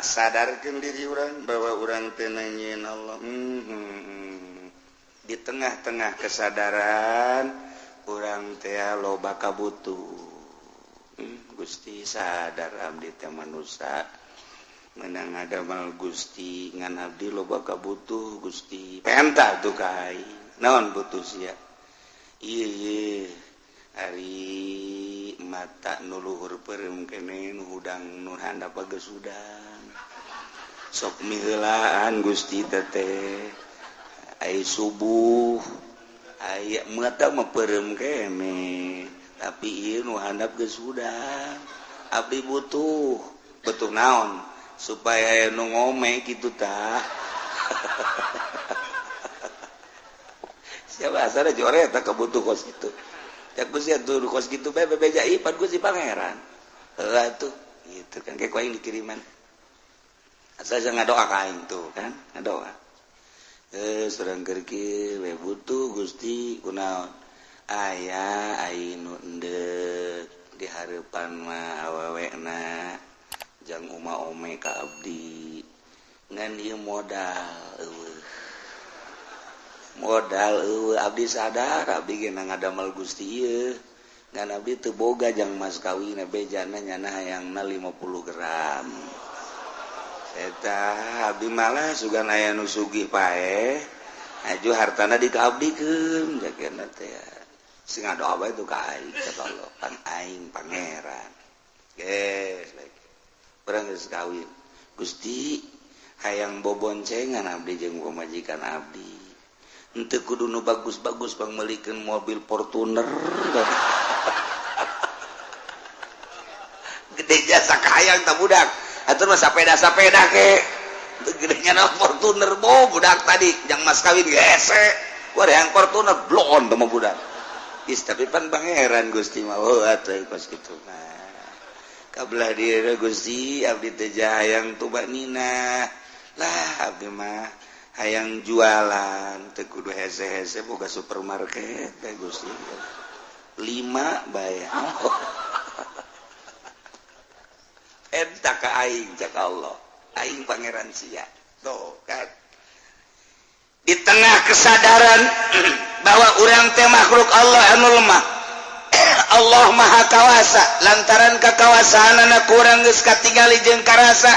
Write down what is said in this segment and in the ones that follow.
Sadarkan diri urang bahwa urang teh nyieun Allah. Di tengah-tengah kesadaran urang teh loba kabutuh. Gusti, sadar abdi teh manusia menang ada Gusti, ngan abdi loba kabutuh, Gusti. Penta tuh ka aing, naon butuh sia? Iya, ari mata nu luhur peureum kene, nu hudang, nu handap geus hudang, sok miheulaan, Gusti. Teteh ai subuh aya mata mah peureum kene, tapi ieu nu handap geus hudang. Abdi butuh. Butuh naon? Supaya nu ngome gitu tah. Siapa asal jore tak kebutuh kos gitu ya, Gusti, tuh kos gitu bae bebeja ipan Gusti Pangeran. Heula tuh gitu kan, kayak aing dikiriman, asal jangan ngadoa ka aing tuh kan, ngadoa surang keur we butuh, Gusti. Kunaon? Aya aing nu endek di hareupan mah awewena jang uma ome ka abdi, ngan ieu modal eueuh, modal eueuh. Abdi sadar abdi ge ngadamel Gusti ieu, ngan abdi teu boga jang mas kawin. Bejana nyana hayangna 50 gram eta. Abdi malah sugan aya nu sugih paeh, aju hartana dikaabdikeun jagana teh. Sing ngadoa bae tuh ka aing, kata Allah, pan aing pangeran. Geus urang geus kawin, Gusti, hayang boboncengan abdi jeung pamajikan abdi. Henteu kudu nu bagus-bagus, pangmeulikeun mobil Fortuner gede jasa kahayang tah budak atuh mah, sapeda-sapeda ke gedenya na Fortuner. Bo budak tadi jang mas kawin gese wah yang Fortuner blon teh mah budak. Is, tapi pan pangeran Gusti mah. Oh, atuh kos kitu mah kabelah diri Gusti. Abdi teh hayang tumakninah lah, abdi mah hayang jualan teu kudu hese-hese, boga supermarket teh, Gusti, lima bae. Eta ka aing, cak Allah, aing pangeran sia. Tuh kan, di tengah kesadaran bahwa urang teh makhluk Allah anu lemah, Allah Maha Kawasa. Lantaran kakawasaan anak kurang geus katingali jeung karasa,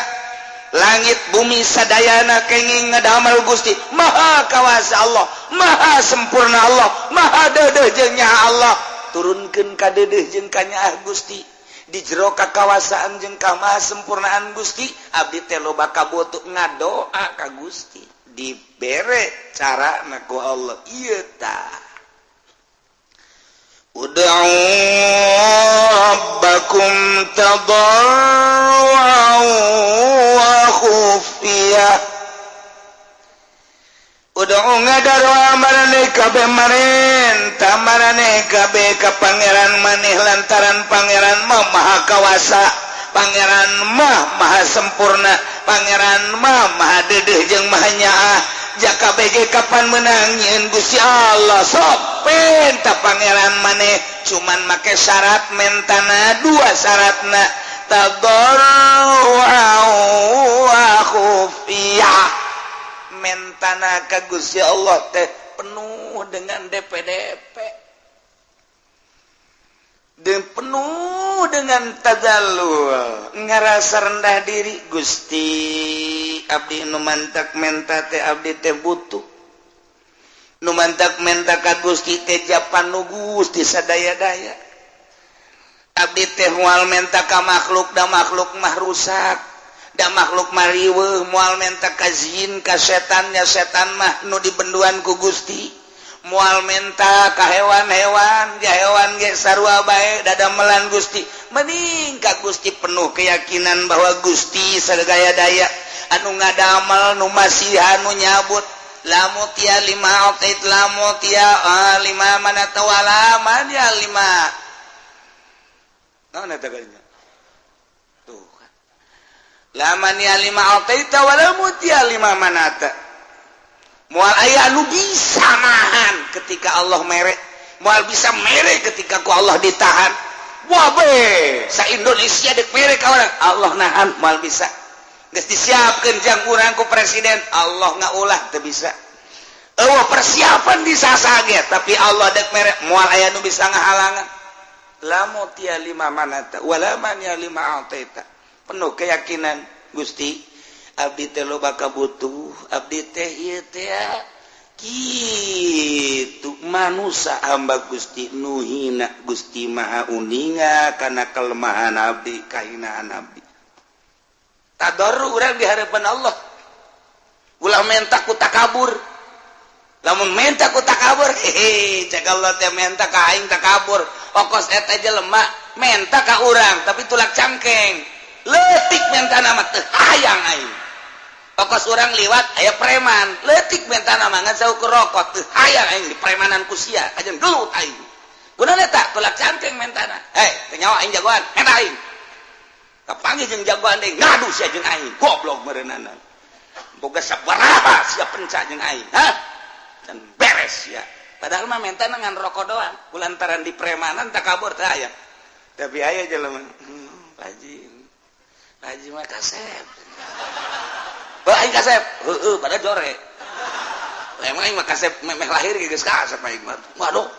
langit bumi sadayana kenging ngadamel Gusti. Maha Kawasa Allah, Maha sempurna Allah, Maha deudeuh jeung nyaah Allah. Turunkeun ka deudeuh jeung kanyaah Gusti. Di jero kakawasaan jeung kamaha sempurnaan Gusti, abdi teh loba kabutuh. Ngadoa ka Gusti, dibere cara ku Allah. Ieu tah, ud'u rabbakum tadarru'an wa khufiyah. Ud'u, ngadaroa maraneh kabeh, marenta maraneh kabeh ka Pangeran maneh, lantaran Pangeran mah Maha Kawasa, Pangeran mah Maha Sempurna, Pangeran mah Maha Deudeuh jeung Maha Nyaah. Jaka BG kapan menang nyieun Gusti Allah? Sok penta Pangeran maneh, cuman make syarat mentana dua. Syaratna tadarru'an wa khufiyah. Mentana ka Gusti Allah teh penuh dengan DPDP dan penuh dengan tadallul, ngerasa rendah diri. Gusti, abdi nu mantak menta teh abdi teh butuh. Nu mantak menta ka Gusti teh japan nu Gusti sadaya-daya. Abdi teh moal menta ka makhluk, da makhluk mah rusak, da makhluk mah riweuh. Moal menta ka jin, ka setannya, setan mah nu dibenduan ku Gusti. Moal menta ka hewan-hewan, ja hewan ge sarua bae dadamelan Gusti. Mending ka Gusti, penuh keyakinan bahwa Gusti sagaya daya anu ngadamel, nu masihan, nu nyabut. La mu'thiya lima a'tait, la mu'thiya lima mana'ta wala mani'a lima. Naon eta kalinya tuh kan? La mani'a lima a'taita wala mu'thiya lima mana'ta. Moal aya anu bisa nahan ketika Allah mere, moal bisa mere ketika ku Allah ditahan. Wah be, sa Indonesia dek mere ka orang, Allah nahan, moal bisa. Geus disiapkeun jang urang ku presiden, Allah ngaulah teu bisa. Eueuh persiapan disasage, tapi Allah dek mere moal aya nu bisa ngahalangan. La mutia lima manata wala mania lima ataita. Penuh keyakinan, Gusti, abdi teh loba kabutuh, abdi teh ieu teh kitu manusia hamba Gusti nu hina, Gusti Maha uninga kana kelemahan abdi, kahinaan abdi. Tadarru urang di hadapan Allah. Ulah menta ku takabur. Lamun menta ku takabur, hehe, cek Allah teh menta ka aing takabur. Okos eta jelema menta ka urang tapi tulak cangkeng. Leutik menta mah teu hayang aing. Okos urang liwat aya preman, leutik menta mah ngan saukur rokok teu hayang aing di premanan ku sia, kajen gelut aing. Gunana eta tulak cangkeng mentana. Hei, teu nyawa aing jagoan, menta aing. Kapanggih jeung jagoan deui ngadu sia jeung aing, goblok meureunana. Boga sabaraha sia penca jeung aing, hah? Dan beres ya. Padahal mah menta ngan rokok doang, kulantaran di premanan takabur teh aya. Tapi aya jelema, Pak Haji. Pak Haji mah kasep. Heuh aing kasep, heueuh padahal jore. Lah emang aing mah kasep memeh lahir geus kasep aing mah. Waduh.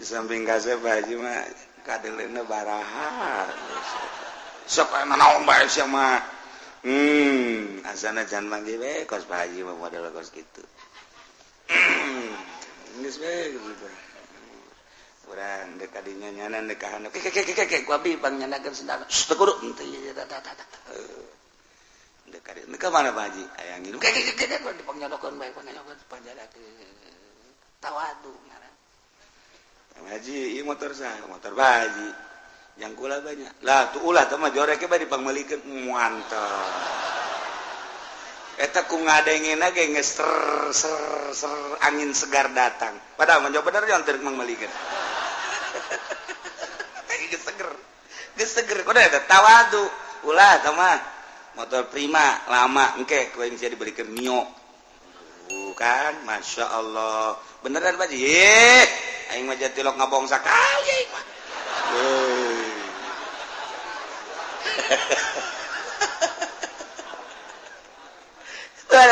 Di samping kasep Pak Haji mah kadeleuna baraha. Sok aya naon bae sia mah. Asana jangan manggil we kos Pak Haji mah model kos kitu. Geus we gitu. Urang dek kadinya nyanan dek ka handap. Ke ke ke ke ku abdi pangnyandakeun sendal. Teu kudu henteu ieu tah tah tah. Dek kadinya ka mana Pak Haji? Aya nginum. Ke ke ke ke dipangnyandakeun bae pangnyandakeun panjadakeun. Tawadu ngaran. Pak Haji, ieu motor saha? Motor Pak Haji. Yang kula banyak. Lah tuh ulah teh mah jorek bae dipangmeulikeun mantap. Eta ku ngadengena ge geus ser ser ser angin segar datang. Padahal mah bener jangan teu mangmeulikeun. Geus seger. Geus seger kudu eta tawadu. Ulah teh mah motor Prima lama engke ku aing sia dibelikeun Mio. Bukan, Masya Allah. Beneran Pak Haji? Ih, aing mah jatilok ngabong sakali aing mah.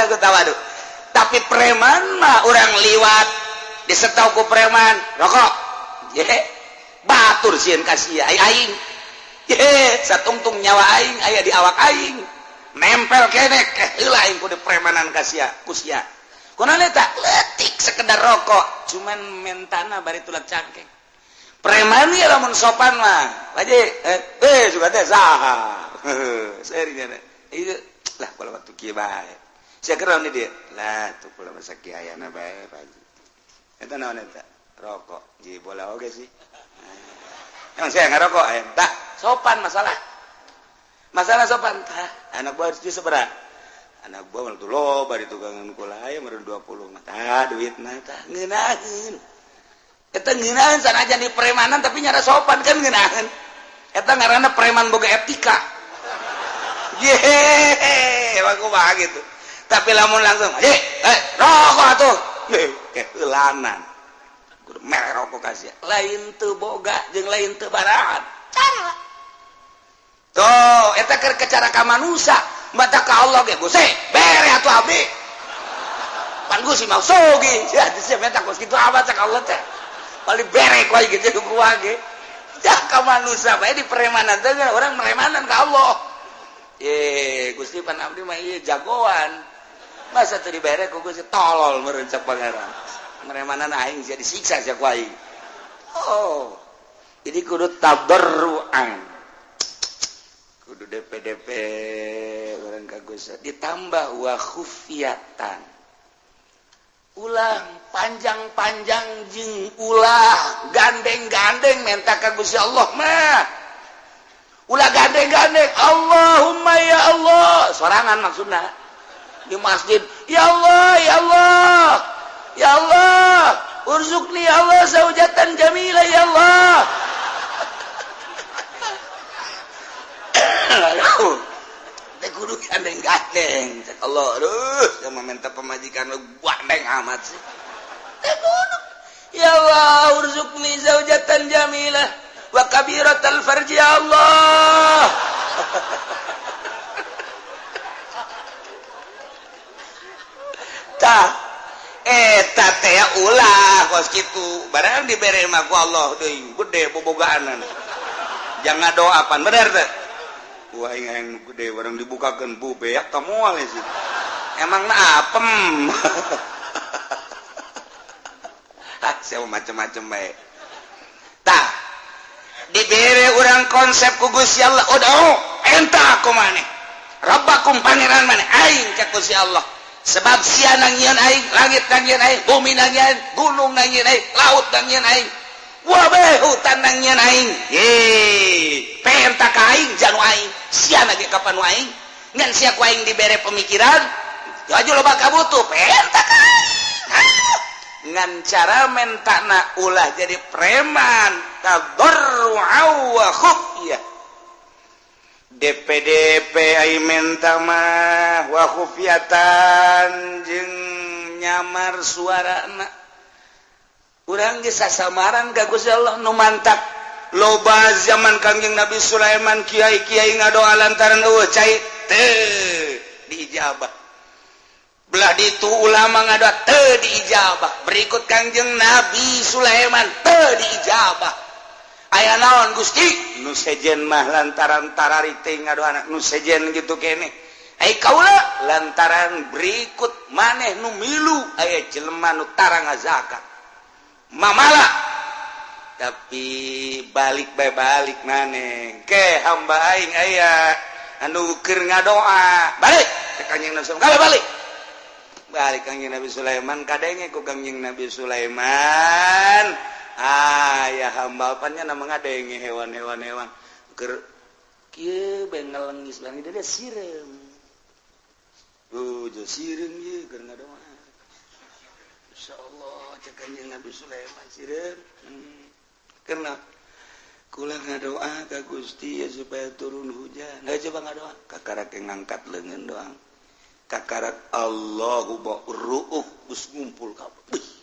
Aku tawadu. Tapi preman mah orang liwat disetau ku preman rokok. Ye, batur sieun ka sia aing. Ye, satungtung nyawa aing aya di awak aing. Nempel kenek heula aing kudu premanan ka sia, ku sia. Kunaon eta? Leutik sekedar rokok, cuman mentana bari tulak cangkeng. Preman ieu lamun sopan mah. Haji, suka teh saha. Seuri nya. Ieu lah kalau waktu kieu bae. Sia keur dia. Lah tuh kula masa kieu ayana bae Pak Haji. Eta naon eta? Rokok. Ji bola oge sih. Emang saya ngarokok aya? Tak, sopan masalah. Masalah sopan. Tah, anak buah harus sabaraha? Anak buah mah tuh loba di tukangan kula aya meureun 20 mah. Tah duitna tah ngeunaheun. Eta ngeunaheun sanajan di premanan tapi nyara sopan kan ngeunaheun. Eta ngaranna preman boga etika. Yehehe, emang kumaha gitu. Tapi lamun langsung, rokok atuh. Keheulanan. Kudu mere rokok ka sia. Lain teu boga jeung lain teu barahan. Cara. Tuh, eta keur cara ka manusia, mata ka Allah ge Gusti, bere atuh abdi. Pan Gusti mah sogi. Sia sia menta kos kitu amat cak Allah teh. Paling bere ku aing gitu ku ge. Ya ka manusia bae di premanan teh urang meremanan ka Allah. Ye, Gusti pan abdi mah ieu jagoan. Masa teu dibere ku Gusti tolol meureun cak pangeran. Meremanan aing sia disiksa sia ku aing. Oh. Jadi kudu tabarruan. Kudu DPDP urang ka Gusti ditambah wa khufiyatan. Ulah panjang-panjang jeung ulah gandeng-gandeng menta ka Gusti Allah mah. Ulah gandeng-gandeng Allahumma ya Allah sorangan maksudna di masjid ya Allah ya Allah ya Allah urzuqni ya Allah zaujatan jamila ya Allah. Teh kudu gandeng-gandeng cek Allah aduh sama minta pemajikan lu gandeng amat sih. Teh kudu ya Allah urzuqni zaujatan jamilah wa kabiratal farji ya Allah. Ulah eta teh ulah kos kitu barang dibere mah ku Allah deui gede bobogaanan. Jangan doa pan bener teh. Wah, aing hayang gede barang dibukakeun bu beak tah moal sih. Emang na apem. Ah, siapa macem-macem bae. Tah, dibere urang konsep ku Gusti Allah, udah enta aku maneh. Rabbakum pangeran maneh aing cek Gusti Allah. Sebab sia nangieun aing, langit nangieun aing, bumi nangieun, gunung nangieun aing, laut nangieun aing. Wabeh hutan nangieun aing. Ye, penta ka aing janu aing. Sia lagi kapan aing? Ngan sia ku aing dibere pemikiran, aju loba kabutuh, penta ka aing. Ngan cara mentana ulah jadi preman, tadarru'a wa khufyah. DPDP ai menta mah wa khufyatan jeung nyamar suarana. Urang geus sasamaran ka Gusti Allah nu mantak loba zaman Kangjeng Nabi Sulaiman kiai-kiai ngadoa lantaran eueuh cai teu diijabah. Belah ditu ulama ngadoa teu diijabah. Berikut Kangjeng Nabi Sulaiman teu diijabah. Aya naon Gusti? Nu sejen mah lantaran tarari teh ngadoana nu sejen gitu kene. Ai kaula lantaran berikut maneh nu milu aya jelema nu tara ngazakat. Mamala. Tapi balik bae balik maneh. Ke hamba aing aya anu keur ngadoa. Balik ke Kangjeng Nabi Sulaiman. Balik. Balik Kangjeng Nabi Sulaiman kadenge ku Kangjeng Nabi Sulaiman. Ah ya hamba apanya nama ngadenge hewan-hewan hewan keur kieu bae ngelengis bang dia sireum. Oh, jo sireum ieu keur ngadoa. Insyaallah cek Kanjeng Nabi Sulaiman sireum. Karena kula ngadoa ka Gusti ya supaya turun hujan. Nah, coba ngadoa kakarak ngangkat leungeun doang. Kakarak Allahu ruuh geus ngumpul kabeh.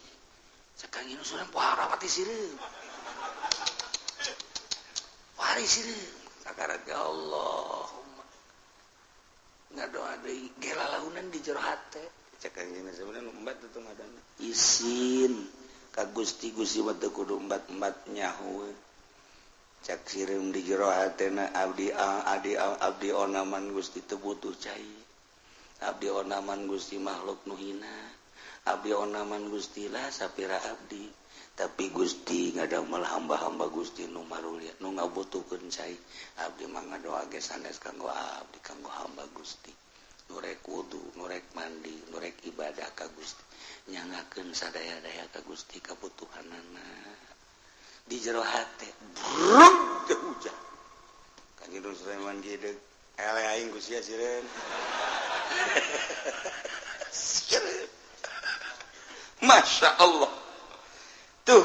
Sekarang ini sudah parawati sireum. Pari sireum. Kakarak ya Allahumma. Ngadoa deui gelalaunan di jero hate. Cek Kanjeng sebenarnya embat tuh ngadana. Isin ka Gusti Gusti mah teu kudu embat-embat nyaho. Cek sireum di jero hatena abdi abdi abdi onaman Gusti teu butuh cai. Abdi onaman Gusti makhluk nu hina. Abdi onaman Gusti lah sapira abdi tapi Gusti ngadamel hamba-hamba Gusti nu marulia nu ngabutuhkeun cai abdi mah ngadoa ge sanes kanggo abdi kanggo hamba Gusti nu rek wudu nu rek mandi nu rek ibadah ka Gusti nyangakeun sadaya-daya ka Gusti kabutuhanana di jero hate bruk teu hujan Kanjeng Sulaiman gede ele aing ku sia sireun. Sireun. Masya Allah tuh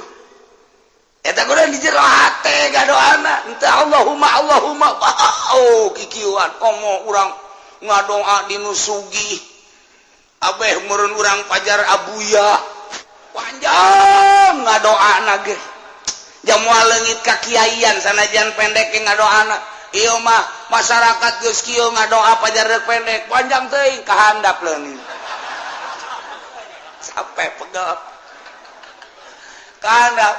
eta kudu di jero hate gadoana ente Allahumma Allahumma oh kikieuan komo urang ngadoa di nu sugih abeh meureun urang pajar abuya panjang ngadoana ge jamoal leungit ka kiaian sanajan pendek ge ngadoana ieu mah masyarakat geus kieu ngadoa pajar rek pendek panjang teuing kahandap leungit sampai pegel karena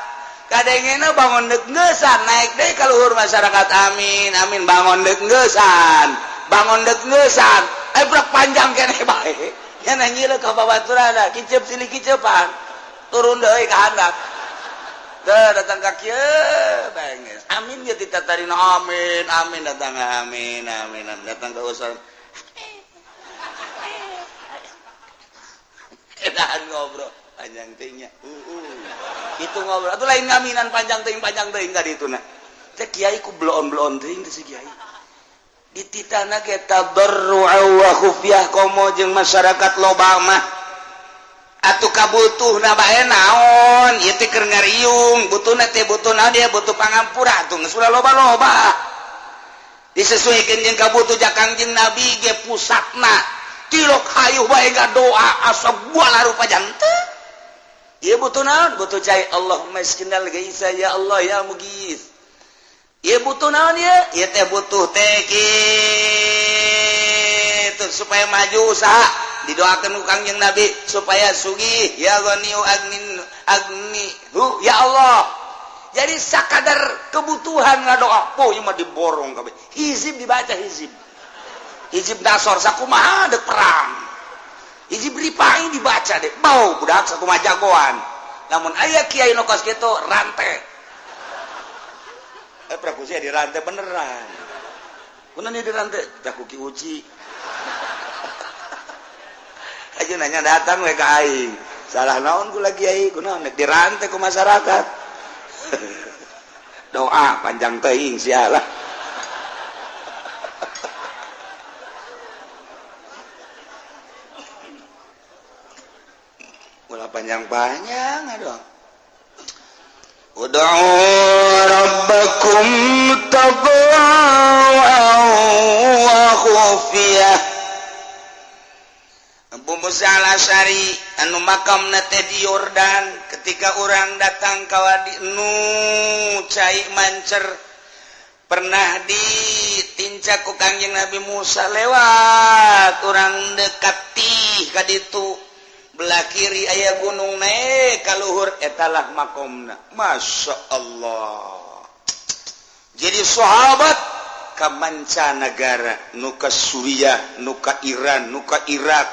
kadengena bangun dek ngeusan naik deui ka luhur masyarakat amin amin bangun dek ngeusan bangun dek ngeusan brak panjang keneh bae nya nanyieun ka babaturana kicep silih kicepan turun deui ka handap teu datang ka kieu bae amin ge ditatarina amin amin datang amin amin datang ka usul edahan ngobrol panjang teuing nya itu ngobrol atuh lain ngaminan panjang teuing ka ditu na teh kiai ku bloon-bloon teuing teh si kiai dititahna ge tadarru'a wa khufyah komo jeung masyarakat loba mah atuh kabutuhna bae naon ieu teh keur ngariung butuhna teh butuh naon dia butuh pangampura atuh geus ulah loba-loba disesuaikan jeung kabutuh ja Kangjeng Nabi ge pusatna tilok hayuh bae ngadoa asa gua rupa jantan ieu butuh naon butuh cai Allahumma iskinal gaisa ya Allah ya mugis ieu butuh naon ieu ieu teh butuh teh kitu supaya maju usaha didoakan ku Kangjeng Nabi supaya sugih ya ghaniyu agnin agni hu ya Allah. Jadi sakadar kebutuhan ngadoa, poh ieu mah diborong kabeh. Hizib dibaca hizib. Hizib nasor sakumaha dek perang. Hizib ripai dibaca deh. Bau budak sakumaha jagoan. Namun aya kiai nu kos kitu rantai. Praku sia dirantai beneran. Kunaon dirantai? Tah ku Ki Uci. Aja nanya datang we ka aing. Salah naon kula kiai? Kunaon dirantai ku masyarakat. Doa panjang teuing sialah. Ulah panjang-panjang aduh. Ud'u rabbakum tadarruan wa khufiyah. Abu Musa Al-Asy'ari anu makamna teh di Yordan ketika orang datang ka wadi nu cai mancer pernah ditincak ku Kangjeng Nabi Musa lewat orang dekati ka ditu belah kiri aya gunung naik ka luhur etalah makomna. Masya Allah. Jadi sahabat ka mancanagara nu ka Suriah, nu ka Iran, nu ka Irak,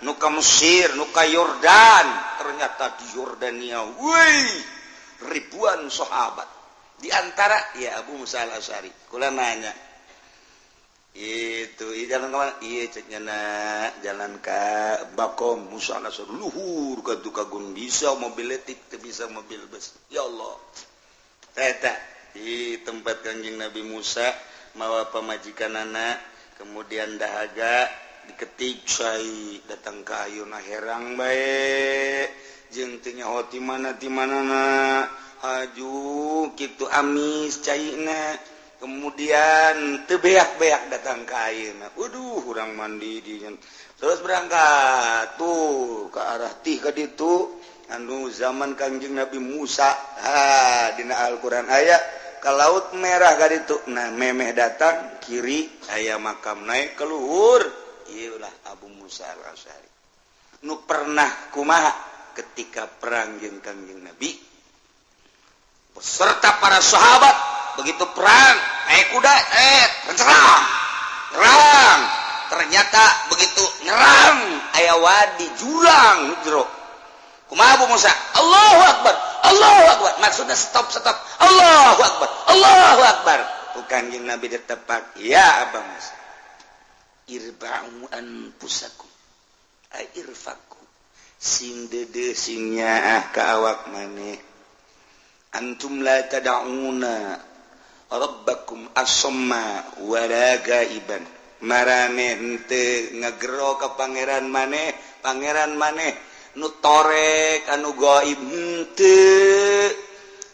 nu ka Mesir, nu ka Yordan. Ternyata di Yordania woi ribuan sahabat. Di antara ya Abu Musa Al-Asy'ari. Kula nanya itu jalan ke mana? Iya ceknya nak jalan ke Bakom Musa Al-Asy'ari luhur ka tukang bisa mobil letik teu bisa mobil bus. Ya Allah. Eta di tempat Kangjeng Nabi Musa mawa pamajikanana kemudian dahaga diketik cai datang ka ayeuna herang bae jeung teu nyaho ti mana ti manana haju kitu amis caina kemudian teu beak-beak datang ka ayeuna waduh urang mandi di terus berangkat tuh ke arah tih ka ditu anu zaman Kangjeng Nabi Musa ha dina Al-Qur'an aya ke Laut Merah ka ditu nah memeh datang kiri aya makam naik ke luhur ieulah Abu Musa Al-Asy'ari nu pernah kumaha ketika perang jeung Kangjeng Nabi beserta para sahabat begitu perang naik kuda nyerang nyerang ternyata begitu nyerang aya wadi jurang jero kumaha Abu Musa Allahu Akbar Allahu Akbar maksudnya stop stop Allahu Akbar Allahu Akbar ku Kangjeng Nabi ditepak ya Abu Musa irba'u anfusakum ay irfaku sing dede sing nyaah ka awak maneh antum la tad'una rabbakum asamma wala gaiban marane henteu ngagero ka pangeran maneh nu torek anu gaib henteu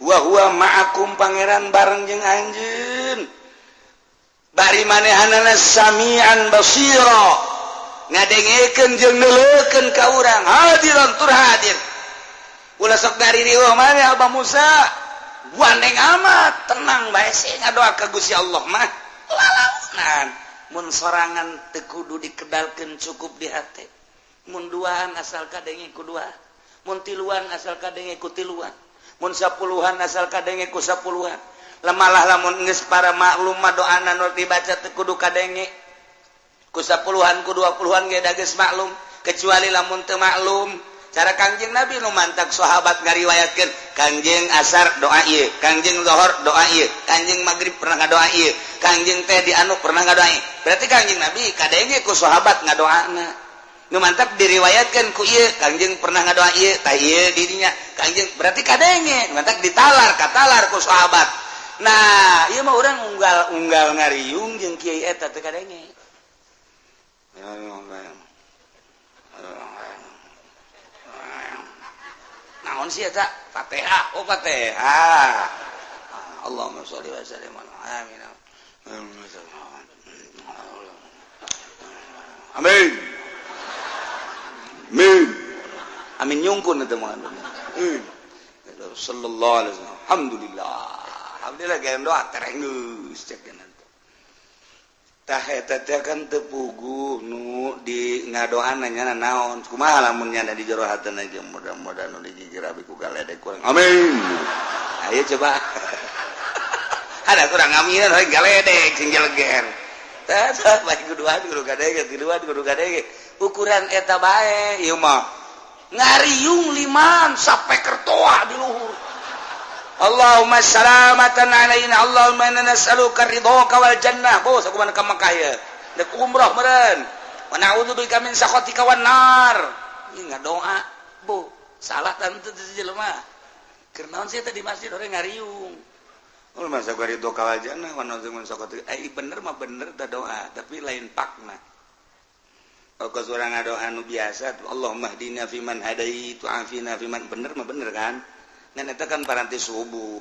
wa huwa ma'akum pangeran bareng jeung anjeun bari manehanana samian basira ngadengekeun jeung neuleukeun ka urang hadiran tur hadir ulah sok ngaririweuh maneh Abah Musa gandeng amat tenang bae sih ngadoa ka Gusti Allah mah lalaunan mun sorangan teu kudu dikedalkeun cukup di hate mun duaan asal kadenge ku dua mun tiluan asal kadenge ku tiluan mun sapuluhan asal kadenge ku sapuluhan lemalah lamun geus para maklum mah doana nu dibaca teu kudu kadenge ku 10-an ku 20-an ge da geus maklum kecuali lamun teu maklum cara Kangjeng Nabi nu mantak sahabat ngariwayatkeun Kangjeng asar doa ieu Kangjeng zuhur doa ieu Kangjeng magrib pernah ngadoa ieu Kangjeng teh di anu pernah ngadoa ieu berarti Kangjeng Nabi kadenge ku sahabat ngadoana nu mantap diriwayatkeun ku ieu Kangjeng pernah ngadoa ieu tah ieu dirinya Kangjeng berarti kadenge mantap ditalar katalar ku sahabat. Nah ieu mah urang unggal-unggal ngariung jeung kiai eta teu kadenge. Naon sih eta? Fatihah. Oh Fatihah. Allahumma sholli wa sallim amin. Amin. Amin. Amin nyungkun eta mah. Sallallahu alaihi wasallam. Alhamdulillah. Alhamdulillah gaya doa terenggeus cek tah eta teh kan teu puguh nu di Ngadoana nyana naon, kumaha lamun nyana di jero hatena ge, mudah-mudahan nu digigir abi ku galedek kurang, amin. Ayo coba ada kurang aminan we galedek sing jeleger. Tah, bae kuduan kudu kadege, tiluan kudu kadege, ukuran eta bae. Ieu mah ngariung liman sampai kertoa di luhur. Allahumma salamatan alaina, Allahumma inna nas'aluka ridhoka wal jannah. Bos, aku mana ka Mekah ya, dek umroh meureun. Wa na'udzubika min sakhatika wan nar. Ieu ngadoa, bu salah tentu jelema. Keur naon sih teh di masjid orang ngariung? Oh, masa gua ridho wal jannah wa na'udzu min sakhatika. Eh, bener mah bener ta doa, tapi lain pakna. Kos urang ngadoa nu biasa, Allahumma hdina fiman hadait wa afina fiman, bener mah bener kan? Ngan eta kan paranti subuh.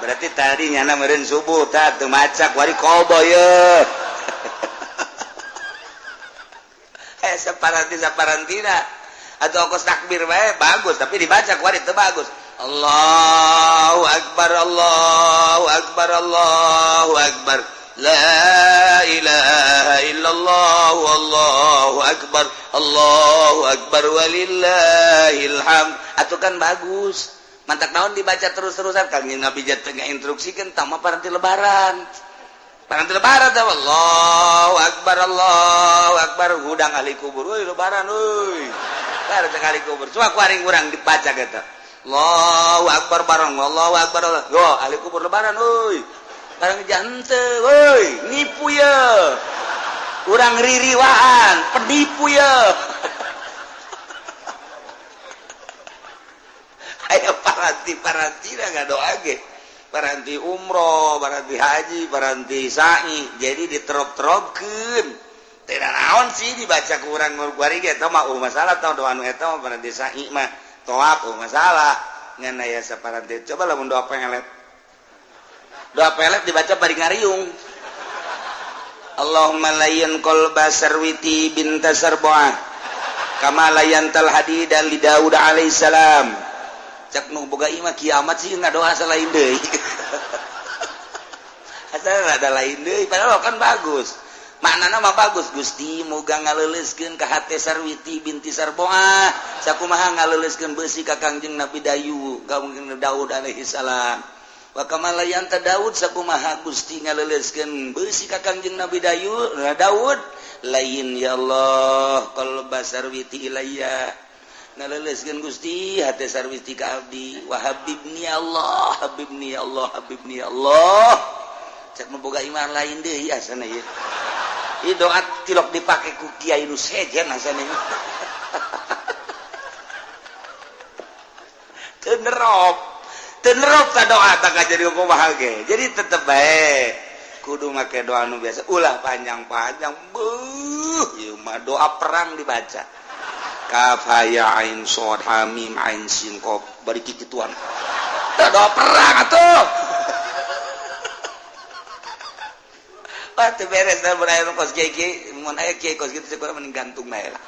Berarti tadi nyana meureun subuh tah teu maca kuari qodo ye. Eh, saparanti saparantina atau kos takbir bae bagus, tapi dibaca kuari teu bagus. Allahu akbar, Allahu akbar, Allahu akbar. La ilaha illallah, wallahu akbar, Allahu akbar, walillahil hamd. Atuh kan bagus. Mantak naon dibaca terus-terusan? Kangjeng Nabi tengah instruksikeun tama paranti lebaran. Paranti lebaran teh Allahu akbar, Allahu akbar, hudang ahli kubur. Euy, lebaran euy. Lebaran teh ahli kubur. Cuma ku aring urang dibaca gitu. Allahu akbar bareng, Allahu akbar. Yo ahli kubur lebaran euy. Barang jante, woi, nipu ya. Urang ririwaan, penipu ya. Ayo paranti-paranti dah ngadoa ge. Paranti umroh, paranti haji, paranti sa'i. Jadi diterop-teropkeun. Teu naon sih dibaca ku urang kuari ge eta mah masalah tah doa nu eta mah paranti sa'i mah tawaf masalah. Ngan aya saparanti coba lamun doa pelet. Doa pelet dibaca bari ngariung. Allahumma layyan qalba Sarwiti binta Sarbuah kama layyantal hadida li Daud alaihissalam. Cak nu boga imah kiamat sih ngadoa lain deui. Asal ada lain deui, padahal kan bagus. Maknana mah bagus, Gusti muga ngaleuleuskeun ka hate Sarwiti binti Sarbuah sakumaha ngaleuleuskeun beusi ka Kangjeng Nabi Dayu, ka Kangjeng Daud alaihissalam. Wa kama layanta Daud sakumaha Gusti ngaleuleuskeun beusi ka Kangjeng Nabi Dayu Daud lain ya Allah qalba Sarwiti ilayya ngaleuleuskeun Gusti hate Sarwiti ka abdi wa habibni ya Allah, habibni ya Allah, habibni ya Allah. Cek nu boga iman lain deui asana ieu. Ieu doa tilok dipake ku kiai nu sejen asana ieu. Teu nerop. Tenerop ta doa tak jadi kumaha ge. Jadi tetep bae kudu make doa nu biasa, ulah panjang-panjang. Beuh, ieu mah doa perang dibaca. Kaf ha ya ain shad ha mim ain sin qaf bari kikituan. Tah doa perang atuh. Wah, teu beres da mun aya kos kiai-kiai, mun aya kiai kos kitu cek urang mending gantung bae lah.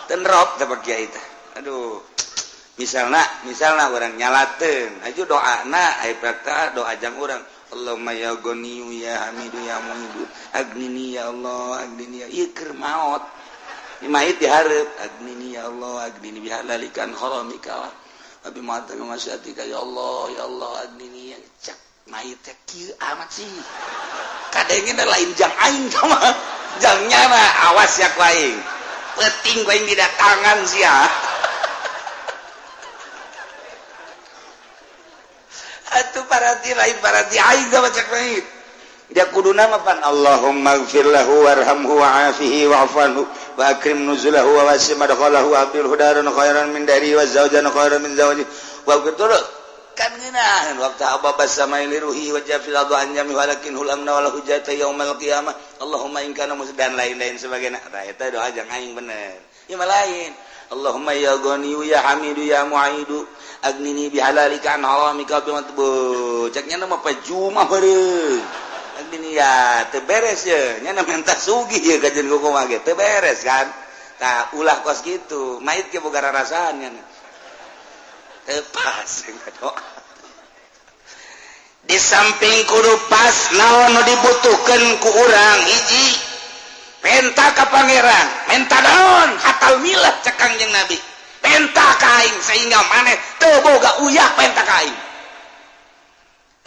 Tenerop teh kiai teh. Aduh. Misalnya orang nyalaten aju doana aya prakta doa jang urang Allahumma ya ghaniyu ya hamidu ya muidu agnini ya Allah agnini ya ieu keur maot mayit dihareup agnini ya Allah agnini bihalalikan haramika wa bima masatika ya Allah ya Allah agnini ya cak mayit teh kieu amat sih kadengena lain jang aing mah jang nyana awas ya ku aing penting ku aing didatangan sia. Atuh paranti lain paranti aing sama cek lain. Dia kuduna mah pan Allahumma ighfir lahu warhamhu wa'afihi wa'fu anhu wa akrim nuzulahu wa wasi' madkhalahu wa abdilhu daran khairan min dari wa zawjan khairan min zawji wa betul kan ngeunaheun waktu ababa samai liruhi wa jafil adu anjami walakin hulamna wala hujata yaumal qiyamah Allahumma in kana dan lain-lain sebagainya. Tah eta doa jang aing bener. Ieu mah lain. Allahumma ya ghaniyu ya hamidu ya mu'idu agnini bihalalika an haramika bimatbu ceknya mah pajuma beureum agnini ya teu beres ye nya menta sugih ye kajeun kumaha ge teu beres kan. Tah ulah kos kitu mayit ge boga rarasaan nya teu pas doa. Di samping kudu pas naon nu dibutuhkeun ku urang hiji penta ka pangeran, menta naon? Hatal milah cek Kangjeng Nabi. Menta ka aing sehingga maneh teu boga uyah menta ka aing.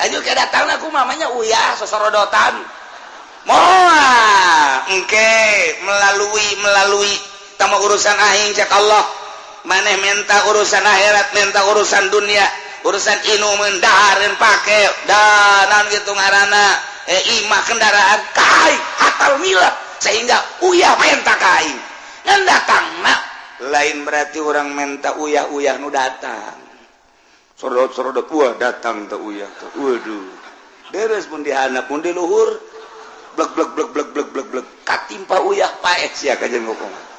Ayo ke datang aku mamanya uyah sosorodotan. Moal engke melalui melalui tama urusan aing cek Allah. Maneh menta urusan akhirat, menta urusan dunia, urusan inuman, dahareun pake, dan gitu ngaranna imah kendaraan kai hatal milah sehingga uyah menta ka aing. Ngan datang nak lain berarti orang menta uyah-uyah nu datang. Sorot-sorot wah datang teh uyah teh. Waduh. Deres mun dihandap mun di luhur blek blek blek blek blek blek blek katimpa uyah paeh sia kajen ngomong.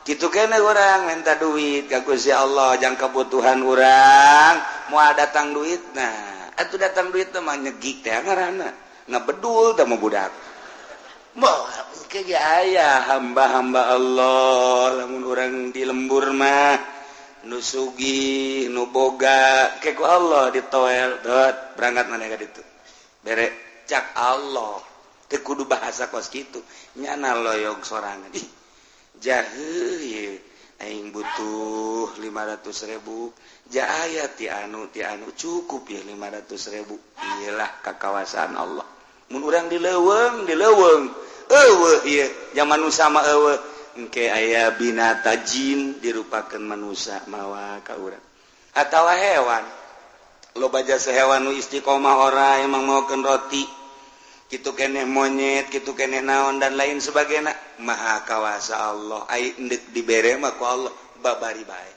Kitu kene urang minta duit ka Gusti Allah jang kebutuhan urang moal datang duit, nah atuh datang duit teh mah nyegik teh ngaranna ngabedul teh mah budak. Moal ke ge aya hamba-hamba Allah lamun urang di lembur mah nu sugih nu boga ke ku Allah ditoel dot berangkat maneh ka ditu bere cak Allah teu kudu bahasa kos kitu nyana loyog sorangan ih jahe aing butuh 500.000 ja aya ti anu cukup ya 500.000 iyalah kakawasaan Allah mun urang di leuweung eueuh ieu zaman nu sama eueuh engke aya binata jin dirupakeun manusia mawa ka urang atawa hewan loba jasa hewan nu istiqomah ora emang maokeun roti kitu keneh monyet kitu keneh naon dan lain sebagainya maha kawasa Allah ai endek dibere mah ku Allah babari bae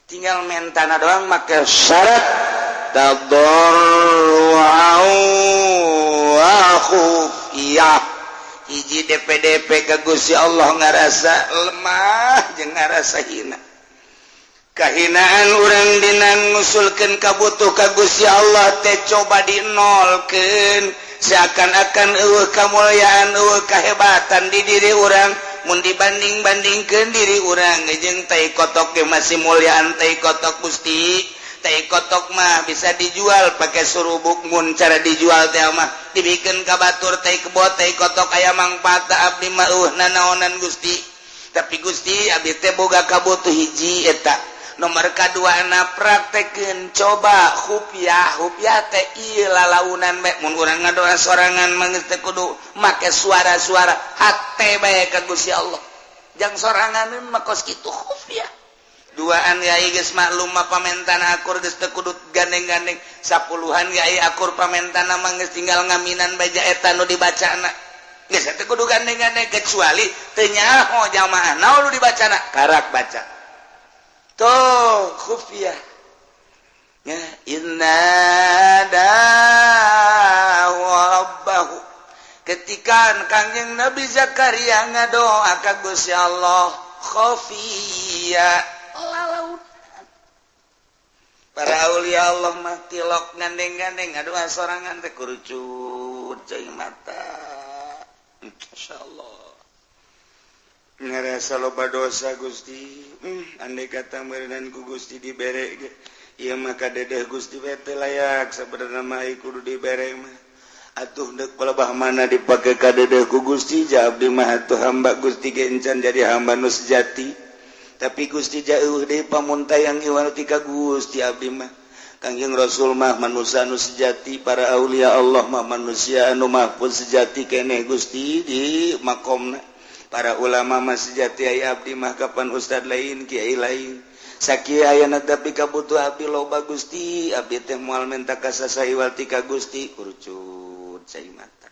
tinggal mentana doang make syarat tadarru'an wa khufiyah hiji DPDP ka Gusti Allah ngarasa lemah jeung ngarasa hina kahinaan urang dina ngusulkeun kabutuh ka Gusti Allah teh coba dinolkeun seakan-akan eueuh kamulyaan eueuh kahebatan di diri urang mun dibanding-bandingkeun diri urang jeung tai kotok ge masih mulyaan tai kotok Gusti tai kotok mah bisa dijual pakai surubuk mun cara dijual teh mah dibikeun ka batur tai kebo tai kotok aya mangfaatna abdi mah eueuh nanaonan Gusti tapi Gusti abdi teh boga kabutuh hiji eta nomor kadua na praktekeun coba khufiah khufiah teh ieu lalaunan bae mun urang ngadoa sorangan mah geus teu kudu make suara-suara hate bae ka Gusti Allah jang soranganeun mah kos kitu khufiah duaan yai geus maklum mah pamentana akur geus teu kudu gandeng-gandeng sapuluhan yai akur pamentana mah geus tinggal ngaminan baja eta nu dibacana geus teu kudu gandeng-gandeng kecuali teu nyaho jamaah naon nu dibacana karak baca tuh khufiah ya inna rabbahu ketika Kangjeng Nabi Zakaria ngadoa ka Gusti Allah khafiyah lalaun para aulia Allah mah tilok gandeng-gandeng ngadoa sorangan teh kurucut cai mata insyaallah ngerasa loba dosa Gusti andai kata meureunan ku Gusti dibere ge ieu mah kadedeh Gusti we teu layak sabenerna mah kudu dibere mah atuh deuk palebah mana dipake kadedeh ku Gusti ja abdi mah atuh hamba Gusti ge encan jadi hamba nu sejati tapi Gusti jauh deui pamuntayang iwal ti ka Gusti abdi mah Kangjeng Rasul mah manusia anu sejati para aulia Allah mah manusia anu mahfuz sejati keneh Gusti di makomna para ulama mah sejati aya abdi mah kapan ustad lain kiai lain sakieu ayana tapi kabutuh abdi loba Gusti abdi teh moal menta ka saha iwal ti ka Gusti kurucut cai mata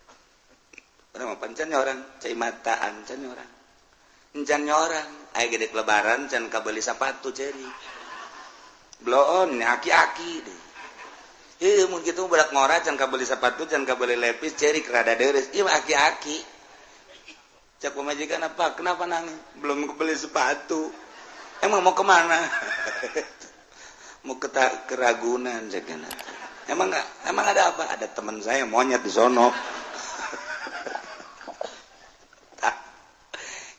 urang mah pancan orang cai mata ancan orang encan orang aya gede lebaran can kabeli sapatu ceri bloon aki-aki deh heuh mun kitu budak ngora can kabeli sapatu can kabeli lepis ceri rada deres ieu aki-aki cak pemajikan apa kenapa nangis belum kebeli sepatu emang mau kemana mau ke Ragunan cek emang nggak emang ada apa ada teman saya monyet di sono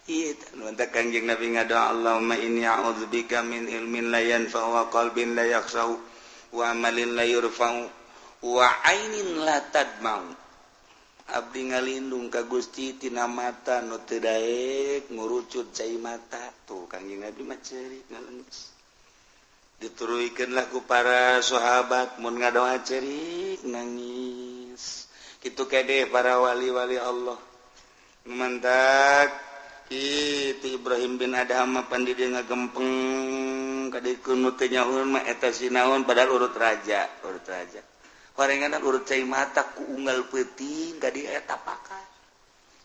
iya mantap Kangjeng Nabi ngadoa Allahumma inni a'udzubika min ilmin la yanfa'u wa qalbin la yakhsha'u wa amalin la yurfa'u wa ainin la tadma'u. Abdi ngalindung ka Gusti tina mata nu teu daek ngurucut cai mata. Tuh Kangjeng Nabi mah ceurik ngalengis. Dituruikeun lah ku para sahabat mun ngadoa ceurik nangis. Kitu kede para wali-wali Allah. Mantak itu Ibrahim bin Adham mah pan di dieu ngagempeng ka dieu nu teu nyahueun mah eta sinaon, padahal urut raja, urut raja. Horengan urut cai mata ku unggal peuting ka dieu eta pakat.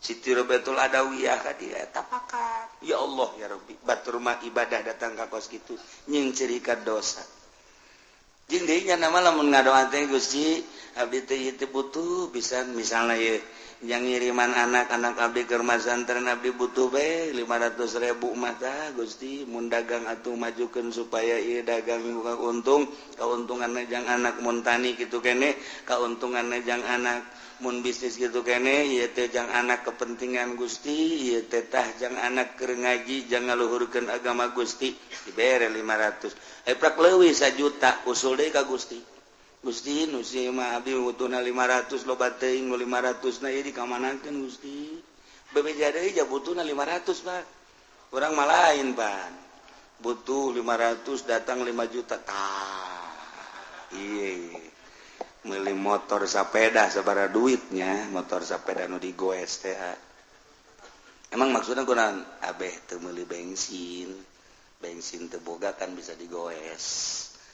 Siti Robiatul Adawiyah ka dieu eta pakat. Ya Allah ya Rabbi, batur mah ibadah datang ka kos kitu nying cerika dosa. Jeung deui nya nama lamun ngadoa teh, Gusti, abdi teh ieu teh butuh pisan, misalna ieu yang ngiriman anak-anak abdi ke rumah santren, abdi butuh bae 500.000 mah tah Gusti, mun dagang atuh majukeun supaya ieu dagang buka untung, kauntunganna jang anak, mun tani kitu kene kauntunganna jang anak, mun bisnis kitu kene ieu teh jang anak kepentingan Gusti, ieu teh tah jang anak keur ngaji, jang ngaluhurkeun agama Gusti. Dibere 500, eh prak leuwih 1 juta, usul deui ka Gusti. Gusti, nu si mah abdi butuhna 500, loba teuing nu 500 na ieu dikamanakeun Gusti? Bebeja deui ja butuhna 500, Pak. Urang mah lain pan, butuh 500 datang 5 juta tah. Iya, meuli motor sepeda sabaraha duitnya, motor sepeda nu digoes teh. Emang maksudnya kunaon? Abeh teu meuli bensin, bensin teu boga kan bisa digoes.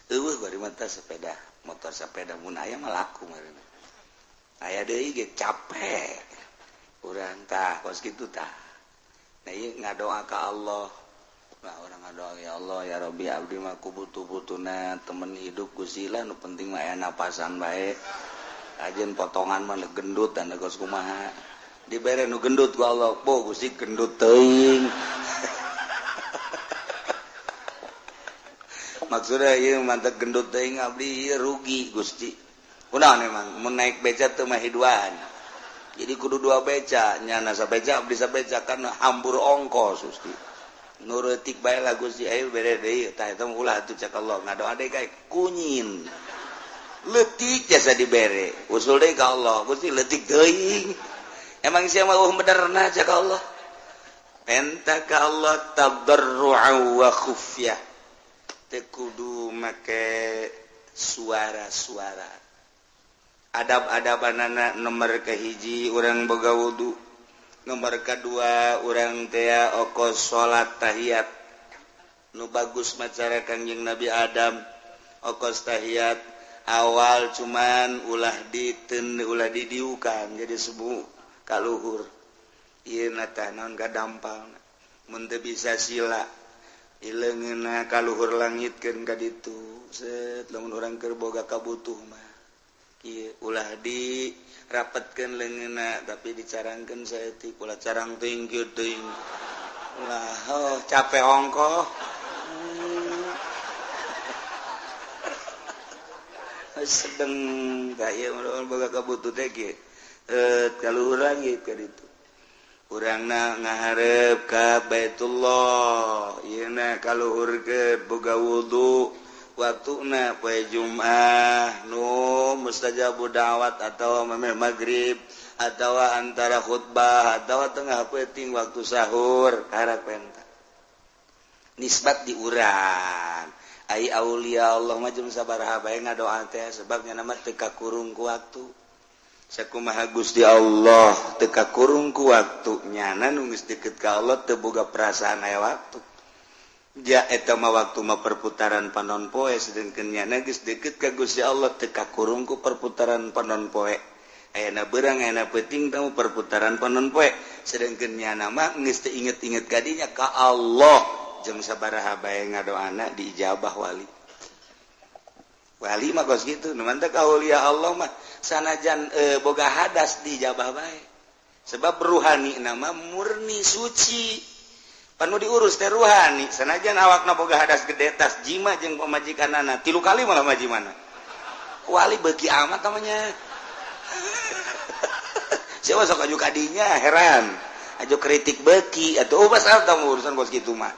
Eueuh bari mah sepeda, motor sepeda mun aya mah laku meureun. Aya deui ge capek urang tah kos kitu tah. Nah, ieu ngadoa ka Allah. Nah, urang ngadoa, ya Allah ya Rabbi, abdi mah ku butuh-butuhna temen hidup Gusti lah, nu penting mah aya napasan bae. Ajeun potongan mah gendut dan kos kumaha. Dibere nu gendut ku Allah, bo Gusti gendut teuing. Maksudnya ieu mantep gendut teuing, abdi ieu rugi Gusti. Kunaon emang mun naik beca teu mah hiduan. Jadi kudu dua beca, nyana sabeca abdi sabeca kan hambur ongkos Gusti. Nu leutik bae lah Gusti, ayo bere deui tah eta mah ulah atuh cek Allah, ngadoa deui kae kunyin. Leutik jasa dibere, usul deui ka Allah, Gusti leutik teuing. Emang sia mah eueuh benerna cek Allah. Penta ka Allah tadarru'a wa khufyah. Teu kudu make suara-suara. Adab-adabanana nomor kahiji urang boga wudu, nomor kedua urang tea okos salat tahiyat nu bagus macara Kangjeng Nabi Adam, okos tahiyat awal cuman ulah diten, ulah didiukan, jadi sebu kaluhur ieu na tah naon kadampal. Mun teu bisa sila, ileungeunna kaluhur langitkeun ka ditu set. Lamun urang keur boga kabutuh mah ieu ulah di rapetkeun leungeunna, tapi dicarangkeun saeutik, ulah carang teuing kieu teuing, ulah, oh, capek ongkoh. Sedeng tah ieu boga kabutuh teh kieu, kaluhur langit ka ditu, urangna ngaharep ka Baitullah, ieu na kaluhurkeun, boga wudu, waktuna poe Jumat nu mustajabu da'wat atau memeh maghrib atau antara khutbah atau tengah peuting waktu sahur, karak penta nisbat di urang. Ai aulia Allah mah jeung sabaraha bae ngadoa teh, sebabnya nama teu kakurung ku waktu. Sakumaha Gusti Allah teu kakurung ku waktu, nyana nu geus deket ka Allah teu boga perasaan aya waktu. Ja eta mah waktu mah perputaran panon poe, sedengkeun nyana geus deket ka Gusti Allah teu kakurung ku perputaran panon poe. Ayana beurang, ayana peuting tamu perputaran panon poe, sedengkeun nyana mah geus teu inget-inget kadinya ka Allah, jeung sabaraha bae ngadoana diijabah. Wali wali mah kos kitu. Nu mantak aulia Allah mah sanajan boga hadas diijabah bae, sebab ruhani nama murni suci, panu diurus teh ruhani. Sanajan awakna boga hadas gede, tas jima jeung pamajikanana tilu kali malah majimana, wali beuki amat namanya. Siapa sok aju kadinya heran, aju kritik beuki atuh. Oh, pasal tamu urusan kos kitu mah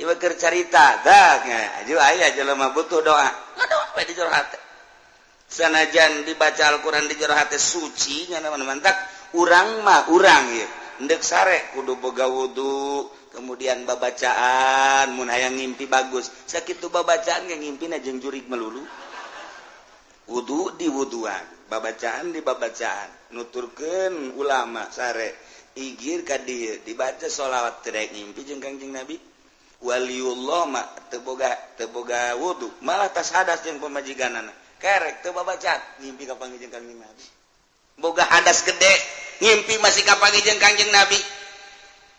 ieu keur carita dah. Aju aya jelema butuh doa, ngadoa we di jero hate. Sanajan dibaca Al-Qur'an di jero hate suci nya mantak urang mah urang ieu. Endek sare kudu boga wudu, kemudian babacaan mun hayang ngimpi bagus. Sakitu babacaan ge ngimpina jeung jurig melulu. Wudu di wuduan, babacaan di babacaan. Nuturkeun ulama sare igir ka dieu dibaca sholawat teu daek ngimpi jeung Kangjeng Nabi. Waliullah mah teu boga wudu, malah tas hadas jeung pamajikanana. Kerek teu babacaan ngimpi ka panggih jeung Kangjeng Nabi. Boga hadas gede ngimpi masih ka panggih jeung Kangjeng Nabi.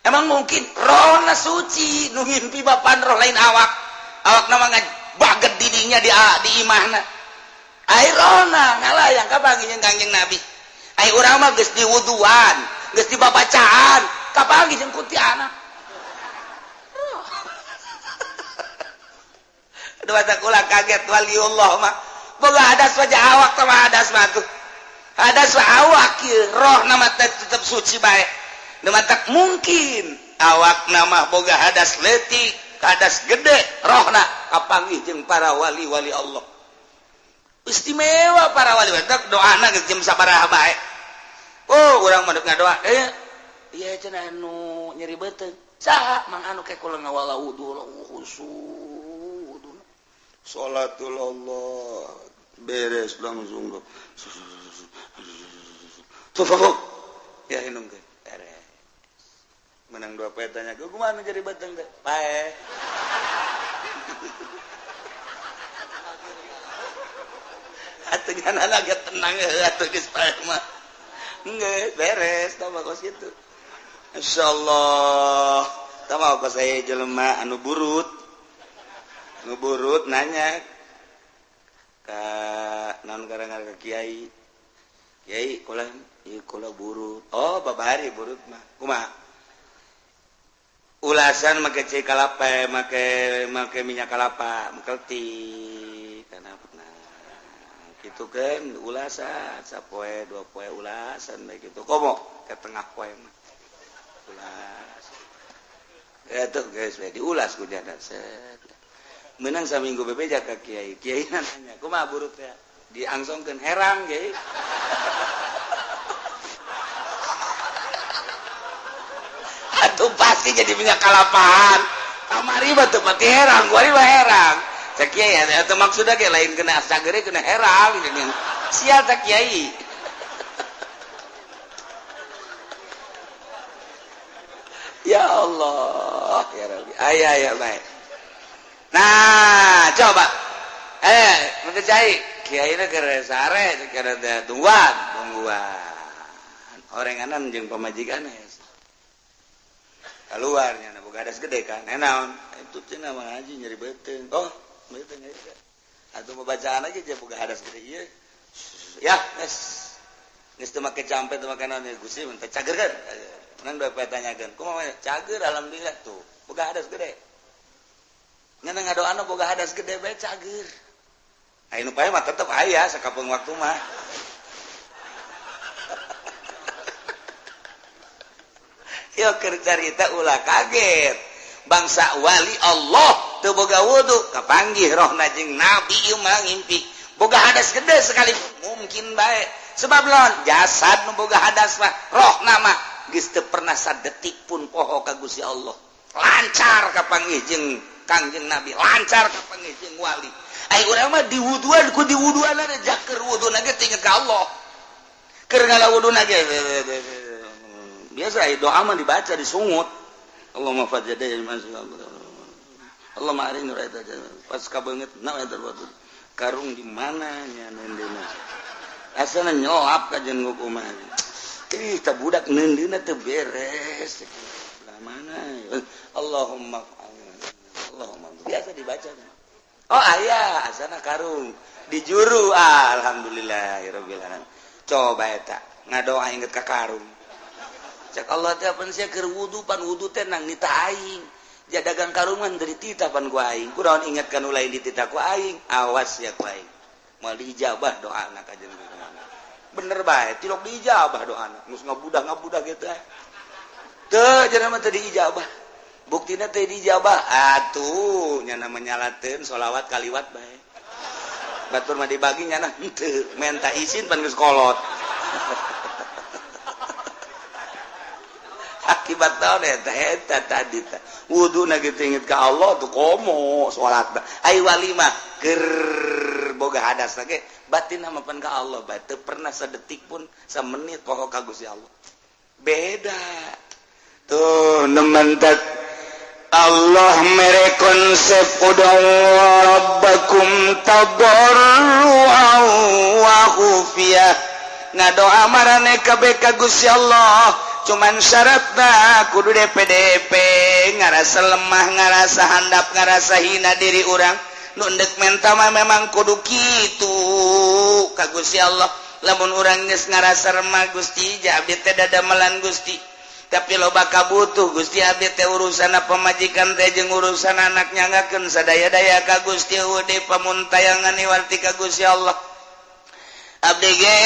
Emang mungkin rohna suci nu ngimpi bapan roh lain awak. Awakna mah baget didinya di imahna. Ai rohna ngalayang ka panggih jeung Kangjeng Nabi. Ai urang mah geus diwuduan, geus dibabacaan, kapanggih jeung kuntianak. Aduh asa kula kaget waliullah mah. Boga hadas wajah awak teh hadas mah tuh. Hadas mah awak ieu, rohna mah tetep suci bae. Nu matak mungkin awakna mah boga hadas leutik, hadas gede, rohna kapanggih jeung para wali-wali Allah. Istimewa para wali matak doana geus jam sabaraha bae. Oh, urang mah ngadoa. Ieu cenah anu nyeri beuteung. Saha mang anu ke kula ngawala wudu khusyuk. Salatul Allah beres langsung. Tuh ya inung teh beres. Menang dua poe tanya, "Kumaha nu jadi beuteung teh?" Pae. Atuh nyanana ge tenang atuh geus pae mah. Geus beres tah mah kos kitu. Insyaallah tah mah kos aya jelema anu burut. Nu burut nanya ka naon gara-gara ka kiai. Kiai kula ieu kula burut. Oh, babari burut mah. Kumaha? Ulasan make cai kalapa, make minyak kalapa, mengkelti kana nah. Kitu kan ulasan sapoe dua poe ulasan bae kitu. Komo ke tengah poe mah. Ulas. Eta geus we diulas ku jada set. Menang saminggu bebeja ka kiai. Kiai nanya, kumaha burut teh? Diangsongkeun herang kiai. Atuh pasti jadi minyak kalapaan. Kamari mah teu pati herang, kuari mah herang. Cek kiai atuh maksudna ge lain kena sagere kena herang. Sial cek kiai. Ya Allah, ya Rabbi. Aya aya bae. Nah, coba. Mesti cai. Kiai na keur sare keur tungguan, tungguan. Orenganan jeung pamajikan keluar nya boga hadas gede kan. Naon? Itu cenah mah ngaji nyeri beuteung. Oh, beuteung eta. Atuh babacaan aja je boga hadas gede ieu. Ya, geus. Geus teu make campe teu make naon Gusti mun teh cager kan. Menang dua poe tanyakeun. Kumaha cager alhamdulillah tuh. Boga hadas gede. Ngan ngadoana boga hadas gede bae cager. Aya nu pae mah tetep aya sakapeung waktu mah. Yo keur carita ulah kaget. Bangsa wali Allah teu boga wudu kapanggih rohna jeung nabi ieu mah ngimpi. Boga hadas gede sekali mungkin bae. Sebab lawan jasad nu boga hadas mah rohna mah geus teu pernah sadetik pun poho ka Gusti Allah. Lancar kapanggih jeung Kangjeng Nabi, lancar kapanggih jeung wali. Ai urang mah diwuduan ku diwuduan jaker wuduna ge teu inget ka Allah. Keur ngalawuduna ge biasa doa mah dibaca disungut. Allahumma fajjada Allahumma arini raita pas kabeungeut na eta karung di mana nya neundeuna. Asana nyolap ka jeung kumaha. Ih ta budak neundeuna teu beres. Lah mana? Allahumma Allahumma biasa dibaca. Oh aya asana karung dijuru alhamdulillahirabbil alamin. Coba eta ngadoa inget ka karung. Cek Allah teh pan sia keur wudu pan wudu teh nang nita aing. Ja dagang karungan dari tita pan ku aing. Kunaon inget ka nu lain di tita ku aing. Awas ya ku aing. Moal diijabah doana ka jeung bener bae tilok diijabah doana. Geus ngabudah-ngabudah kitu eh. Teu cenah mah teu diijabah. Buktina teu diijabah atuh nya menyalateun sholawat kaliwat bae. Batur mah dibagi nyana henteu, menta izin pan geus kolot. Akibat naon eta eta tadi teh. Wuduna kitu inget ka Allah tuh komo salat. Ai wali mah keur boga hadas ge batin mah pan ka Allah bae teu pernah sedetik pun samenit poho ka Gusti Allah. Beda. Tuh nementet Allah mere konsep ud'u rabbakum tadarruan wa khufiyah. Ngadoa marane kabeh ka Gusti Allah, cuman syaratna kudu DPDP ngarasa lemah, ngarasa handap, ngarasa hina diri urang. Nu endek menta mah memang kudu kitu ka Gusti Allah. Lamun urang geus ngarasa remah Gusti, ja abdi teh dadamelan Gusti. Tapi loba kabutuh Gusti abdi teh urusan pamajikan teh jeung urusan anak nyangakeun sadaya-daya ka Gusti eueuh deui pamuntayangan iwarti ka Gusti Allah. Abdi ge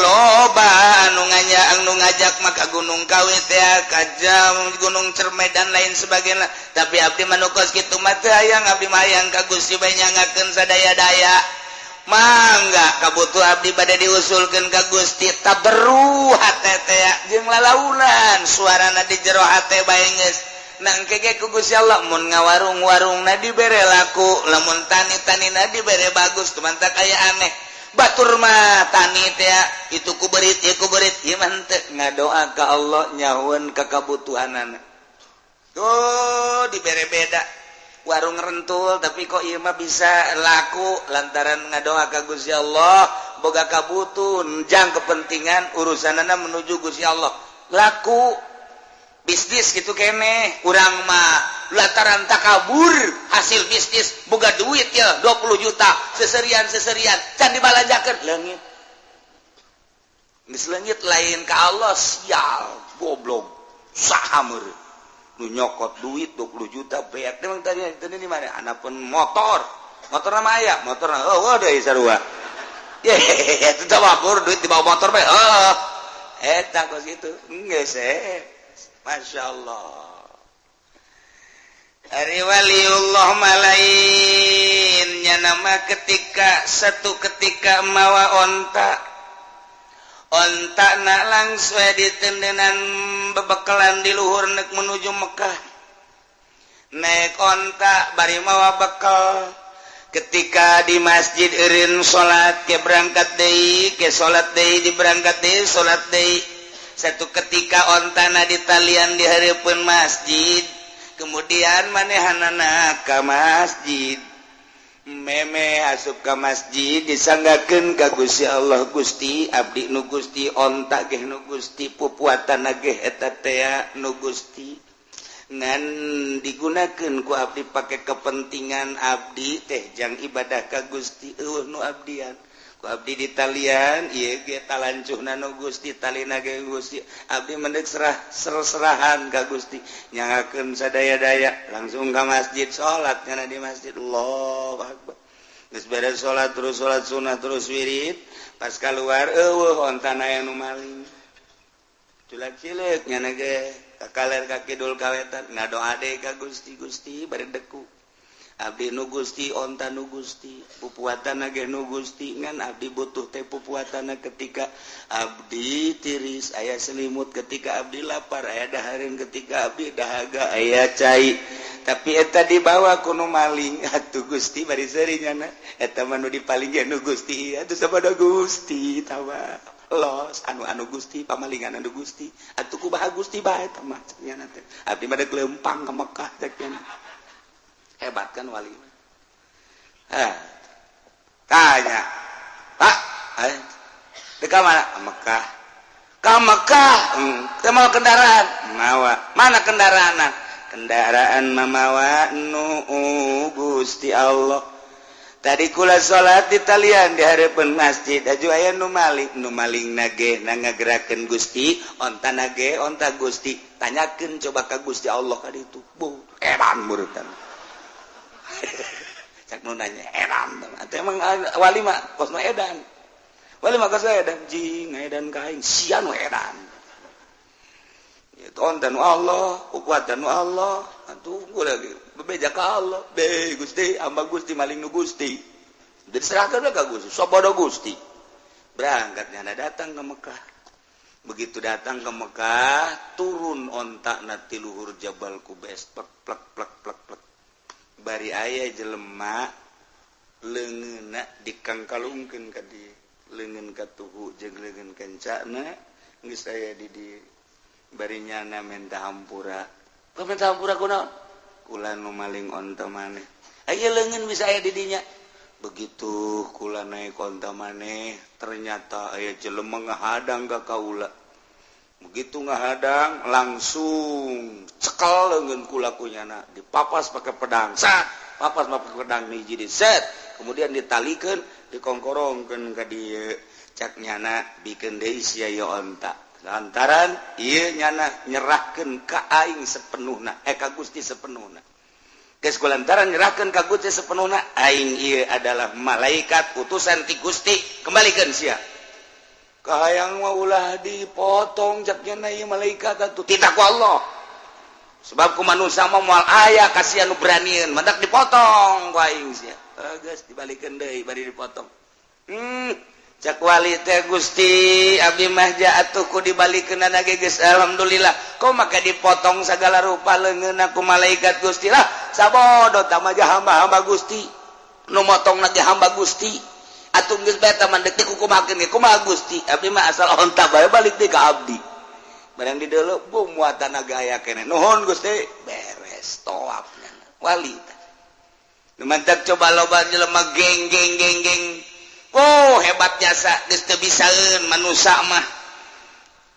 loba anu nganya anu ngajak maka Gunung Kawi teh ka jam Gunung Cerme dan lain sebagainya. Tapi abdi mah nu kos kitu mah teu hayang, abdi mah hayang ka Gusti bae nyangakeun sadaya-daya. Mangga kabutuh abdi bade diusulkeun ka Gusti taberru hate teh jeung lalaunan suarana di jero hate bae geus nangke ge ku Gusti Allah mun ngawarung-warungna dibere laku lamun tani-tanina dibere bagus tumantak aya aneh batur mah tani teh itu ku berit ieu ku berit ieu mah henteu ngadoa ka Allah nyahueun ka kabutuhanana tuh dibere beda warung rentul tapi kok ieu mah bisa laku lantaran ngadoa ka Gusti Allah boga kabutun jang kepentingan urusanana menuju Gusti Allah laku bisnis gitu kene urang mah lantaran takabur hasil bisnis boga duit ya 20 juta seserian-seserian can dibalanjakeun leungit geus leungit lain ka Allah sial goblok saha meureun nu nyokot duit 20 juta beak emang tadi tadi di mana anapun motor motor nama aya motor oh deui sarua ye itu teh mabur duit dibawa motor bae oh eta kos kitu geus Masya Allah. Ari waliullah malainnya nama ketika satu ketika mawa onta onta nak langsung ditendenan bebekalan di luhur nek menuju Mekah naik onta bari mawa bekal ketika di masjid eureun salat ke berangkat deui ke salat deui di berangkat deui salat deui satu ketika ontana ditalian di hareupeun masjid kemudian manehanana ka masjid meme asup ka masjid disanggakeun ka Gusti Allah Gusti abdi nu Gusti onta geh nu Gusti pupuatan geh eta tea nu Gusti ngan digunakeun ku abdi pake kepentingan abdi teh jang ibadah ka Gusti eueuh nu abdian ku abdi ditalian ieu ge talancuhna nu Gusti talina ge Gusti abdi mendek serah serahan ka Gusti nyangakeun sadaya-daya langsung ka masjid salat nyana di masjid Allahu akbar geus beres salat terus salat sunah terus wirid pas keluar eueuh ontana aya nu maling culak cileuk nyana ge ka kaler ka kidul ka wetan ngadoa deui ka Gusti Gusti bari deku abdi nu Gusti onta nu Gusti pupuatan ge nu Gusti ngan abdi butuh teh pupuatan ketika abdi tiris aya selimut ketika abdi lapar aya dahareun ketika abdi dahaga aya cai tapi eta dibawa ku nu maling atuh Gusti bari seuri nyana eta mah nu dipaling ge nu Gusti atuh sabada Gusti tawa los anu-anu Gusti pamalingan anu Gusti atuh kumaha Gusti bae eta mah nyana teh abdi mah deuk leumpang ka Mekah cek nyana hebat kan wali tanya Pak deka mana ke Mekah ke Mekah teu mawa kendaraan mawa mana kendaraan kendaraan mamawa nu Gusti Allah tadi kula salat di talian di hareupeun masjid aju aya nu maling nage na ngagerakeun Gusti onta nage onta Gusti tanyakeun coba ka Gusti Allah ka ditu bu edan murutan cak nu nanya edan atuh emang wali mah kosna edan wali mah kosna edan jing edan ka aing sia nu edan itu onta nu Allah kuatan nu Allah atuh gua lagi bebeja ka Allah be Gusti amba Gusti maling nu Gusti Diserahkan ka Gusti, sabodo Gusti. Berangkat nyana datang ke Mekah. Begitu datang ke Mekah, turun ontakna ti luhur Jabal Kubes, plek plek plek plek plek. Bari aya jelema leungeunna dikangkalungkeun ka dieu, leungeun katuhu jeung leungeun kencana geus aya di dieu. Bari nyana menta hampura. Menta hampura kunaon? Kula nu maling onta maneh. Aya leungeun bisa aya di dinya. Begitu kula naik onta maneh, ternyata aya jelema ngahadang ka kaula. Begitu ngahadang langsung cekel leungeun kula ku nyana, dipapas pakai pedang. Sat, papas pakai pedang hiji di set, kemudian ditalikeun, dikongkorongkeun ka dieu. Cak nyana bikeun deui sia ieu onta. Lantaran ieu nyana nyerahkeun ka aing sepenuhna, ka Gusti sepenuhna. Geus kulantaran nyerahkeun ka Gusti sepenuhna, aing ieu adalah malaikat utusan ti Gusti, kembalikeun sia. Kahayang mah ulah dipotong cak nyana ieu malaikat atuh titah ku Allah. Sebab ku manusia mah moal aya kasihan nu beranieun, mantak dipotong ku aing sia. Geus dibalikeun deui bari dipotong. Cak wali teh Gusti abdi mah atuh ku dibalikeunana ge geus alhamdulillah. Kok maka dipotong sagala rupa leungeunna ku malaikat Gusti lah. Sabodo tah mah hamba-hamba Gusti. Nu motongna ge hamba Gusti. Atuh geus bae tah mah deuk dikukumakeun ge kumaha Gusti. Abdi mah asal onta bae balik deui ka abdi. Barang di deuleu bu muatan aya keneh. Nuhun Gusti, beres tawafnya. Wali teh. Nu mantak coba loba jelema geng geng geng geng. Oh hebat jasa geus teu bisaeun manusa mah.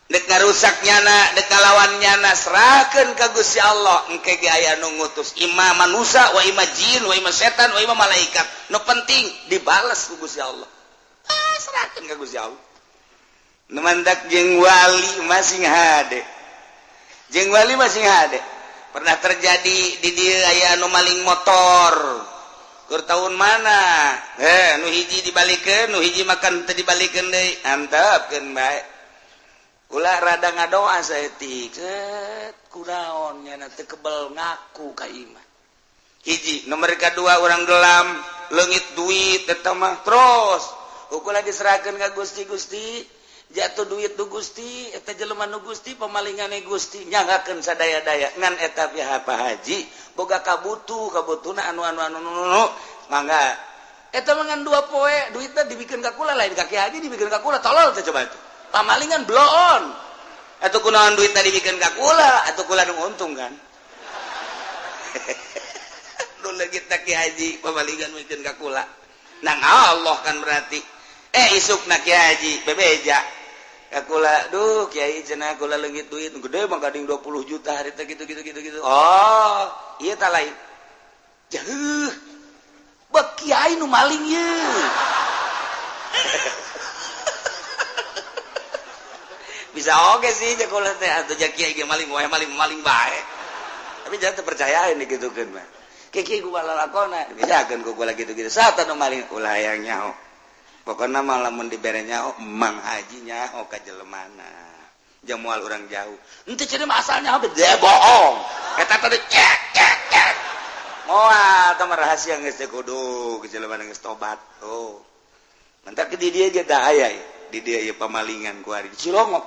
Dek ngarusak nyana, dek ngalawan nyana, serahkeun ka Gusti Allah. Engke ge aya nu ngutus ima manusa wa ima jin wa ima setan wa ima malaikat. Nu penting dibales ku Gusti Allah. Ah, serahkeun ka Gusti Allah. Nu mantak jeung wali masing hade. Jeung wali masing hade. Pernah terjadi di dieu aya anu maling motor. Keur tahun mana? Nu hiji dibalikeun, nu hiji makan teu dibalikeun deui. Antepkeun bae. Ulah rada ngadoa saeutik. Set kunaon nyana teu kebel ngaku ka imah. Hiji, nomor kadua urang gelam, leungit duit eta mah terus. Ukur diserahkeun ka Gusti, Gusti jatuh duit nu Gusti, eta jelema nu Gusti, pemalingane Gusti, nyanggakeun sadaya-daya ngan eta pihak Pak Haji boga kabutuh, kabutuhna anu anu anu anu mangga eta mah ngan 2 poe duitna dibikeun ka kula, lain ka Ki Haji dibikeun ka kula, tolol teh coba itu pamalingan bloon atuh kunaon duitna dibikeun ka kula, atuh kula nu untung kan nu leungit Ki Haji pamalingan mikeun ka kula nang Allah kan berarti isukna Ki Haji bebeja ka kula, duh kiai cenah kula leungit duit gede mah gading 20 juta hari teh gitu gitu gitu gitu. Oh, ieu tah lain. Jauh. Bek kiai nu maling ieu. Bisa oge sih cek kula teh atuh ja kiai ge maling wae maling bae. Tapi jangan terpercayain digitukeun mah. Kiai ku lalakona dibejakeun ku kula gitu-gitu. Saat anu maling ulah hayang nyaho. Pokoknya malah mun dibere nyaho Mang Haji nyaho ka jelemana. Jamual urang jauh. Henteu cenah mah asalnya habis dia bohong. Eta tadi cek cek cek. Moal tah mah rahasia geus teh kudu ke jelemana geus tobat. Oh. Mantak di dieu ge tah aya di dieu ieu pamalingan ku ari di Cilongok.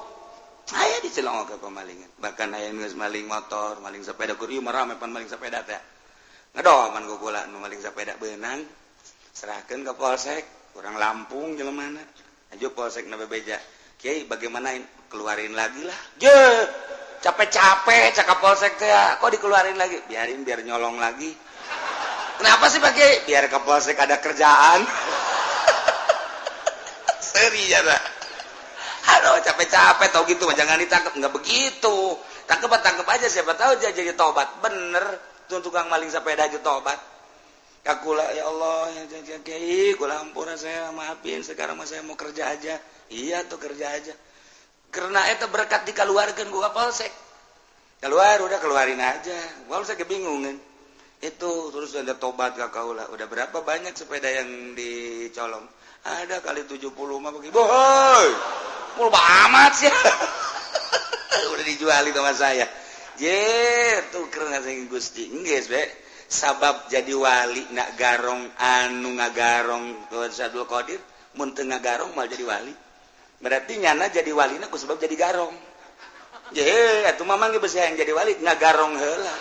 Aya di Cilongok ke pamalingan. Bahkan aya geus maling motor, maling sepeda kur ieu mah rame pan maling sepeda teh. Ngadoman ku kula nu maling sepeda beunang. Serahkeun ka polsek. Orang Lampung jelemana aja polsek na bebeja kiai bagaimana keluarin lagi lah je capek-capek cakap polsek teh kok dikeluarin lagi biarin biar nyolong lagi kenapa sih pakai biar ke polsek ada kerjaan seri ya aduh capek-capek tau gitu jangan ditangkap nggak begitu tangkep aja siapa tahu dia jadi tobat bener tuh tukang maling sepeda aja tobat. Kakula ya Allah ya kiai kula ampura saya maafin sekarang mah saya mau kerja aja. Iya tuh kerja aja. Karena eta berkat dikeluarkeun ku polsek. Keluar udah keluarin aja. Polsek kebingungan. Itu terus ada tobat ka kaula. Udah berapa banyak sepeda yang dicolong? Ada kali 70 mah bagi. Boy. Mul amat sih. Udah dijualin sama saya. Je tuh karena saya Gusti. Geus be. Sabab jadi wali nak garong anu ngagarong Tuan Syekh Abdul Qadir mun teu ngagarong mal jadi wali. Berarti nyana jadi walina ku sebab jadi garong. Je atuh mamang ge beusi hayang jadi wali ngagarong heula.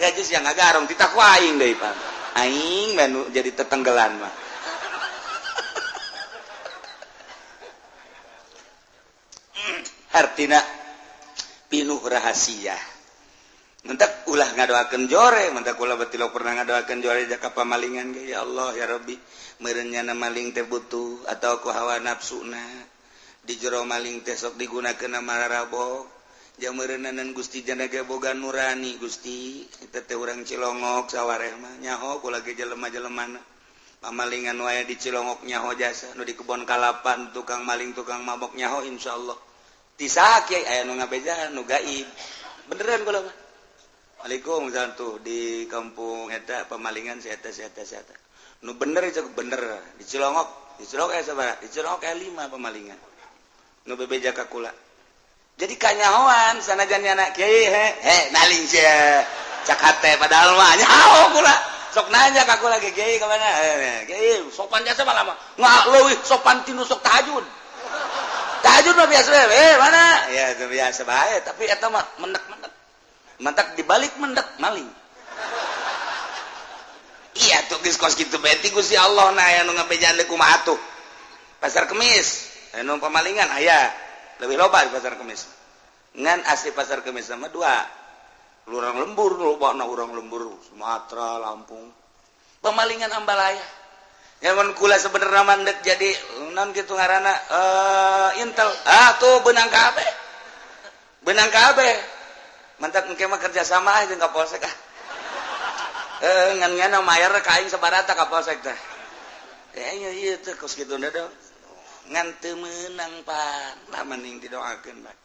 Aja sia ngagarong titah ku aing deui pan. Aing mah jadi tetenggelan mah. Artina pinuh rahasia. Mentak ulah ngadoakeun jore, mentak ulah batilok pernah ngadoakeun jore jaka pamalingan ge ya Allah ya Rabbi, meureun nyana maling teh butuh atau ku hawa nafsuna. Di jero maling teh sok digunakeun mararabok. Ja meureunanan Gusti jana ge boga nurani Gusti, eta teh urang Cilongok sawareh mah nyaho kula ge jelema-jelemana. Pamalingan wae di Cilongok nyaho jasa, nu di kebon kalapan tukang maling tukang mabok nyaho insyaallah. Tisa kiai aya nu ngabejaan nu gaib. Beneran kula mah. Waalaikumsalam tuh di kampung eta pemalingan si eta si eta si eta. Nu bener itu bener di Cilongok aya sabaraha? Di Cilongok aya 5 pemalingan. Nu bebeja ka kula. Jadi kanyahoan sanajan nyana kiai he maling sia. Cak hate padahal mah nyaho kula. Sok nanya ka kula ge kiai ka mana? Kiai sopan jasa malah mah. Nggak leuwih sopan tinu sok tahajud. Tahajud mah biasa mana? Ya itu biasa bae tapi eta mah mendak-mendak. Mentak dibalik mendak maling. Iya tuh geus kos kitu bae ti Gusti Allah na aya nu ngabejaan deui kumaha atuh. Pasar Kemis anu pamalingan aya leuwih loba di Pasar Kemis. Ngan asli Pasar Kemis mah dua. Urang lembur lobana urang lembur Sumatera, Lampung. Pamalingan ambalaya. Nyamun kula sebenarnya mandek jadi non kitu ngaranna Intel. Ah tuh benang kabeh. Benang kabeh. Mantak engke mah kerja sama aja jeung ka polsek ah. Ngan ngana mayar ka aing sabarata ka polsek teh. Ieu ieu teh kos kitu da ngan teu meunang pan. Lah mending didoakeun bae.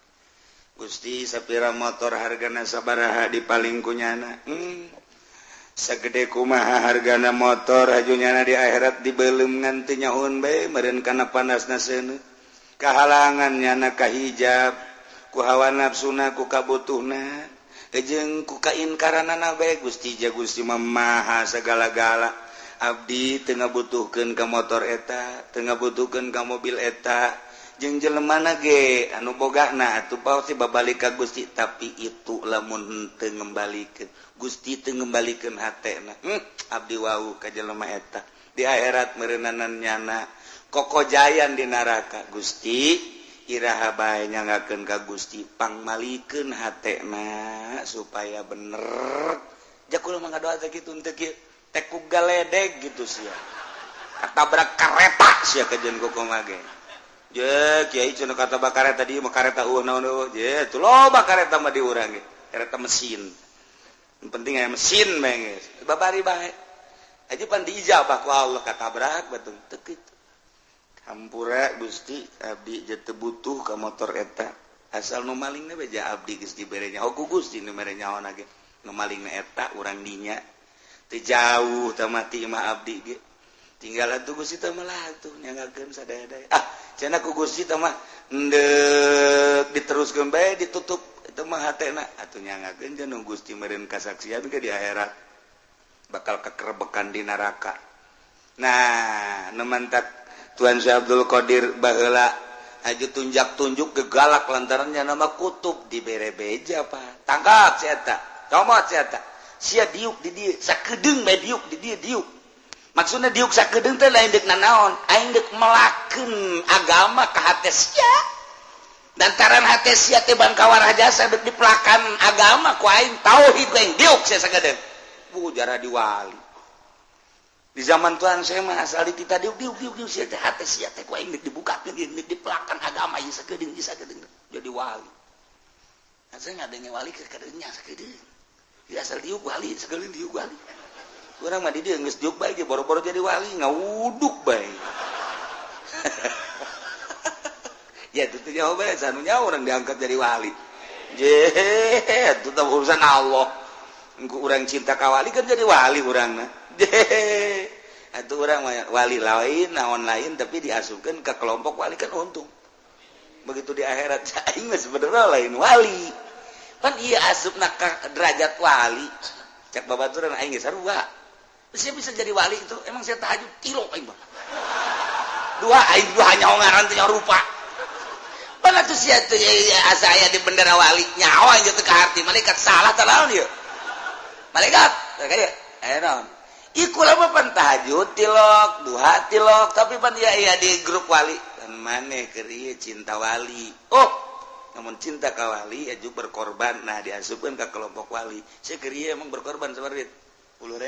Gusti sapira motor hargana sabaraha dipaling ku nyana. Sagede kumaha hargana motor haju nyana di akhirat dibeuleum ngan teu nyahoeun bae meureun kana panasna seuneu. Kahalangan nyana ka hijab ku hawa nafsuna ku kabutuhna jeung ku kainkaranana bae Gusti ja Gusti mah maha sagala-gala. Abdi teu ngabutuhkeun ka motor eta, teu ngabutuhkeun ka mobil eta, jeung jelemana ge anu bogana atuh pasti babalik ka Gusti tapi itu lamun teu ngembalikeun Gusti teu ngembalikeun hatena. Abdi wau ka jelema eta di akhirat meureunanan nyana kokojayan di neraka Gusti iraha bae nyangakeun ka Gusti pangmalikeun hatena supaya bener. Ja kula mah ngadoa teh kitu teu kieu teh ku galedeg gitu sia. Katabrak kareta sia kajeun kumaha ge. Je kiai cenah katabrak kareta di mah kareta eueuh naon eueuh. Je tuh loba kareta mah di urang ge. Kareta mesin. Yang penting aya mesin bae geus. Babari bae. Aja pan diijabah ku Allah katabrak batung teu kitu. Hampura Gusti abdi je teu butuh ka motor eta asal nu malingna beja abdi geus dibere nyaho ku Gusti nu mere nyaho ge nu malingna eta urang dinya teu jauh teh mati mah abdi ge tinggal atuh Gusti teh mah atuh nyangakeun sadaya-daya ah cenah ku Gusti teh mah endek diteruskeun bae ditutup eta mah hatena atuh nyangakeun cenah Gusti meureun kasaksian ke di akhirat bakal kekerebekan di neraka. Nah nu mantak Tuan Syekh Abdul Qadir baheula haju tunjak-tunjuk gegalak lantarannya nama kutub dibere beja pak tangkap si eta comot si eta sia diuk di dieu sakedeung bae diuk di dieu diuk maksudna diuk sakedeung teh lain deuk nanaon aing deuk melakeun agama ka hate sia lantaran hate sia teh bangkawarah jasa deuk dipelakan agama ku aing tauhid aing diuk sia sakedeung bu jarah diwali. Di zaman Tuhan saya mah asal ditita diuk diuk diuk diuk sia teh hate sia teh ku aing deuk dibukakeun deuk dipelakan agama ieu sakedeung ieu sakedeung jadi wali. Nah, saya ngadenge wali ke kadeungnya sakedeung. Ieu asal diuk wali sakedeung diuk wali. Urang mah di dieu geus diuk bae ge boro-boro jadi wali ngawuduk bae. Ya itu teh jawab bae sanunya urang diangkat jadi wali. Je itu teh urusan Allah. Engku urang cinta ka wali kan jadi wali urangna. Atau orang wali lain naon lain tapi diasupkan ke kelompok wali kan untung. Begitu di akhirat aing mah sebenarnya lain wali. Pan ieu asupna ka derajat wali. Cek babaturan aing geus sarua. Saya bisa jadi wali itu, emang saya tahajud tilok aing mah. Dua aing dua nyaho ngaran teh nyaho rupa. Mana tuh sia teh asa aya di bendera wali, nyaho aing teu kaharti malaikat salah tah naon ieu. Malaikat, kaya aya naon. Ieu kula mah pan tahajud tilok, duha tilok, tapi pan ieu aya di grup wali. Dan maneh keur ieu cinta wali. Oh, namun cinta ka wali aju berkorban, nah diasupkeun ka kelompok wali. Saya keur ieu emang berkorban sabaraha duit? 10.000.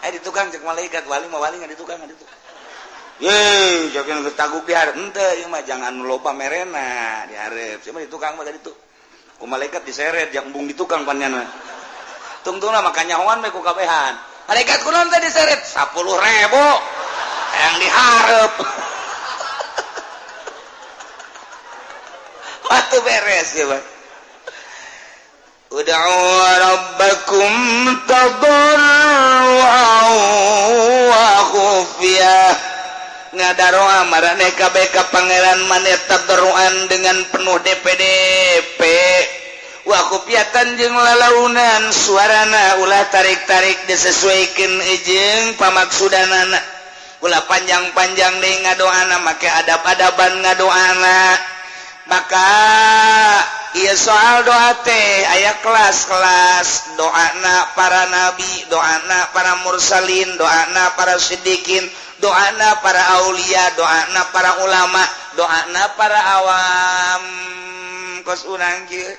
Eh di tukang cek malaikat wali mah wali nggak di tukang nggak di tukang. Ye, jangan taguk di hareup henteu ieu mah jangan loba merena di hareup. Sia mah di tukang mah tadi tuh. Ku malaikat diseret yang embung di tukang pannyana. Tungtungna maka nyahoan we ku kabehan. Malaikat kunaon teh diseret 10.000. Yang di hareup. Waktu beres ya, Pak. Ud'u rabbakum tadarru'an wa khufyah. Ngadaroa maraneh kabeh ka pangeran maneh tadarruan dengan penuh DPDP. Wa khufyatan jeung lalaunan suarana ulah tarik-tarik disesuaikeun jeung pamaksudanana. Ulah panjang-panjang deui ngadoana make adab-adaban ngadoana. Maka ieu soal doa teh aya kelas-kelas doana para nabi, doana para mursalin, doana para siddiqin, doana para aulia, doana para ulama, doana para awam. Kos urang kieu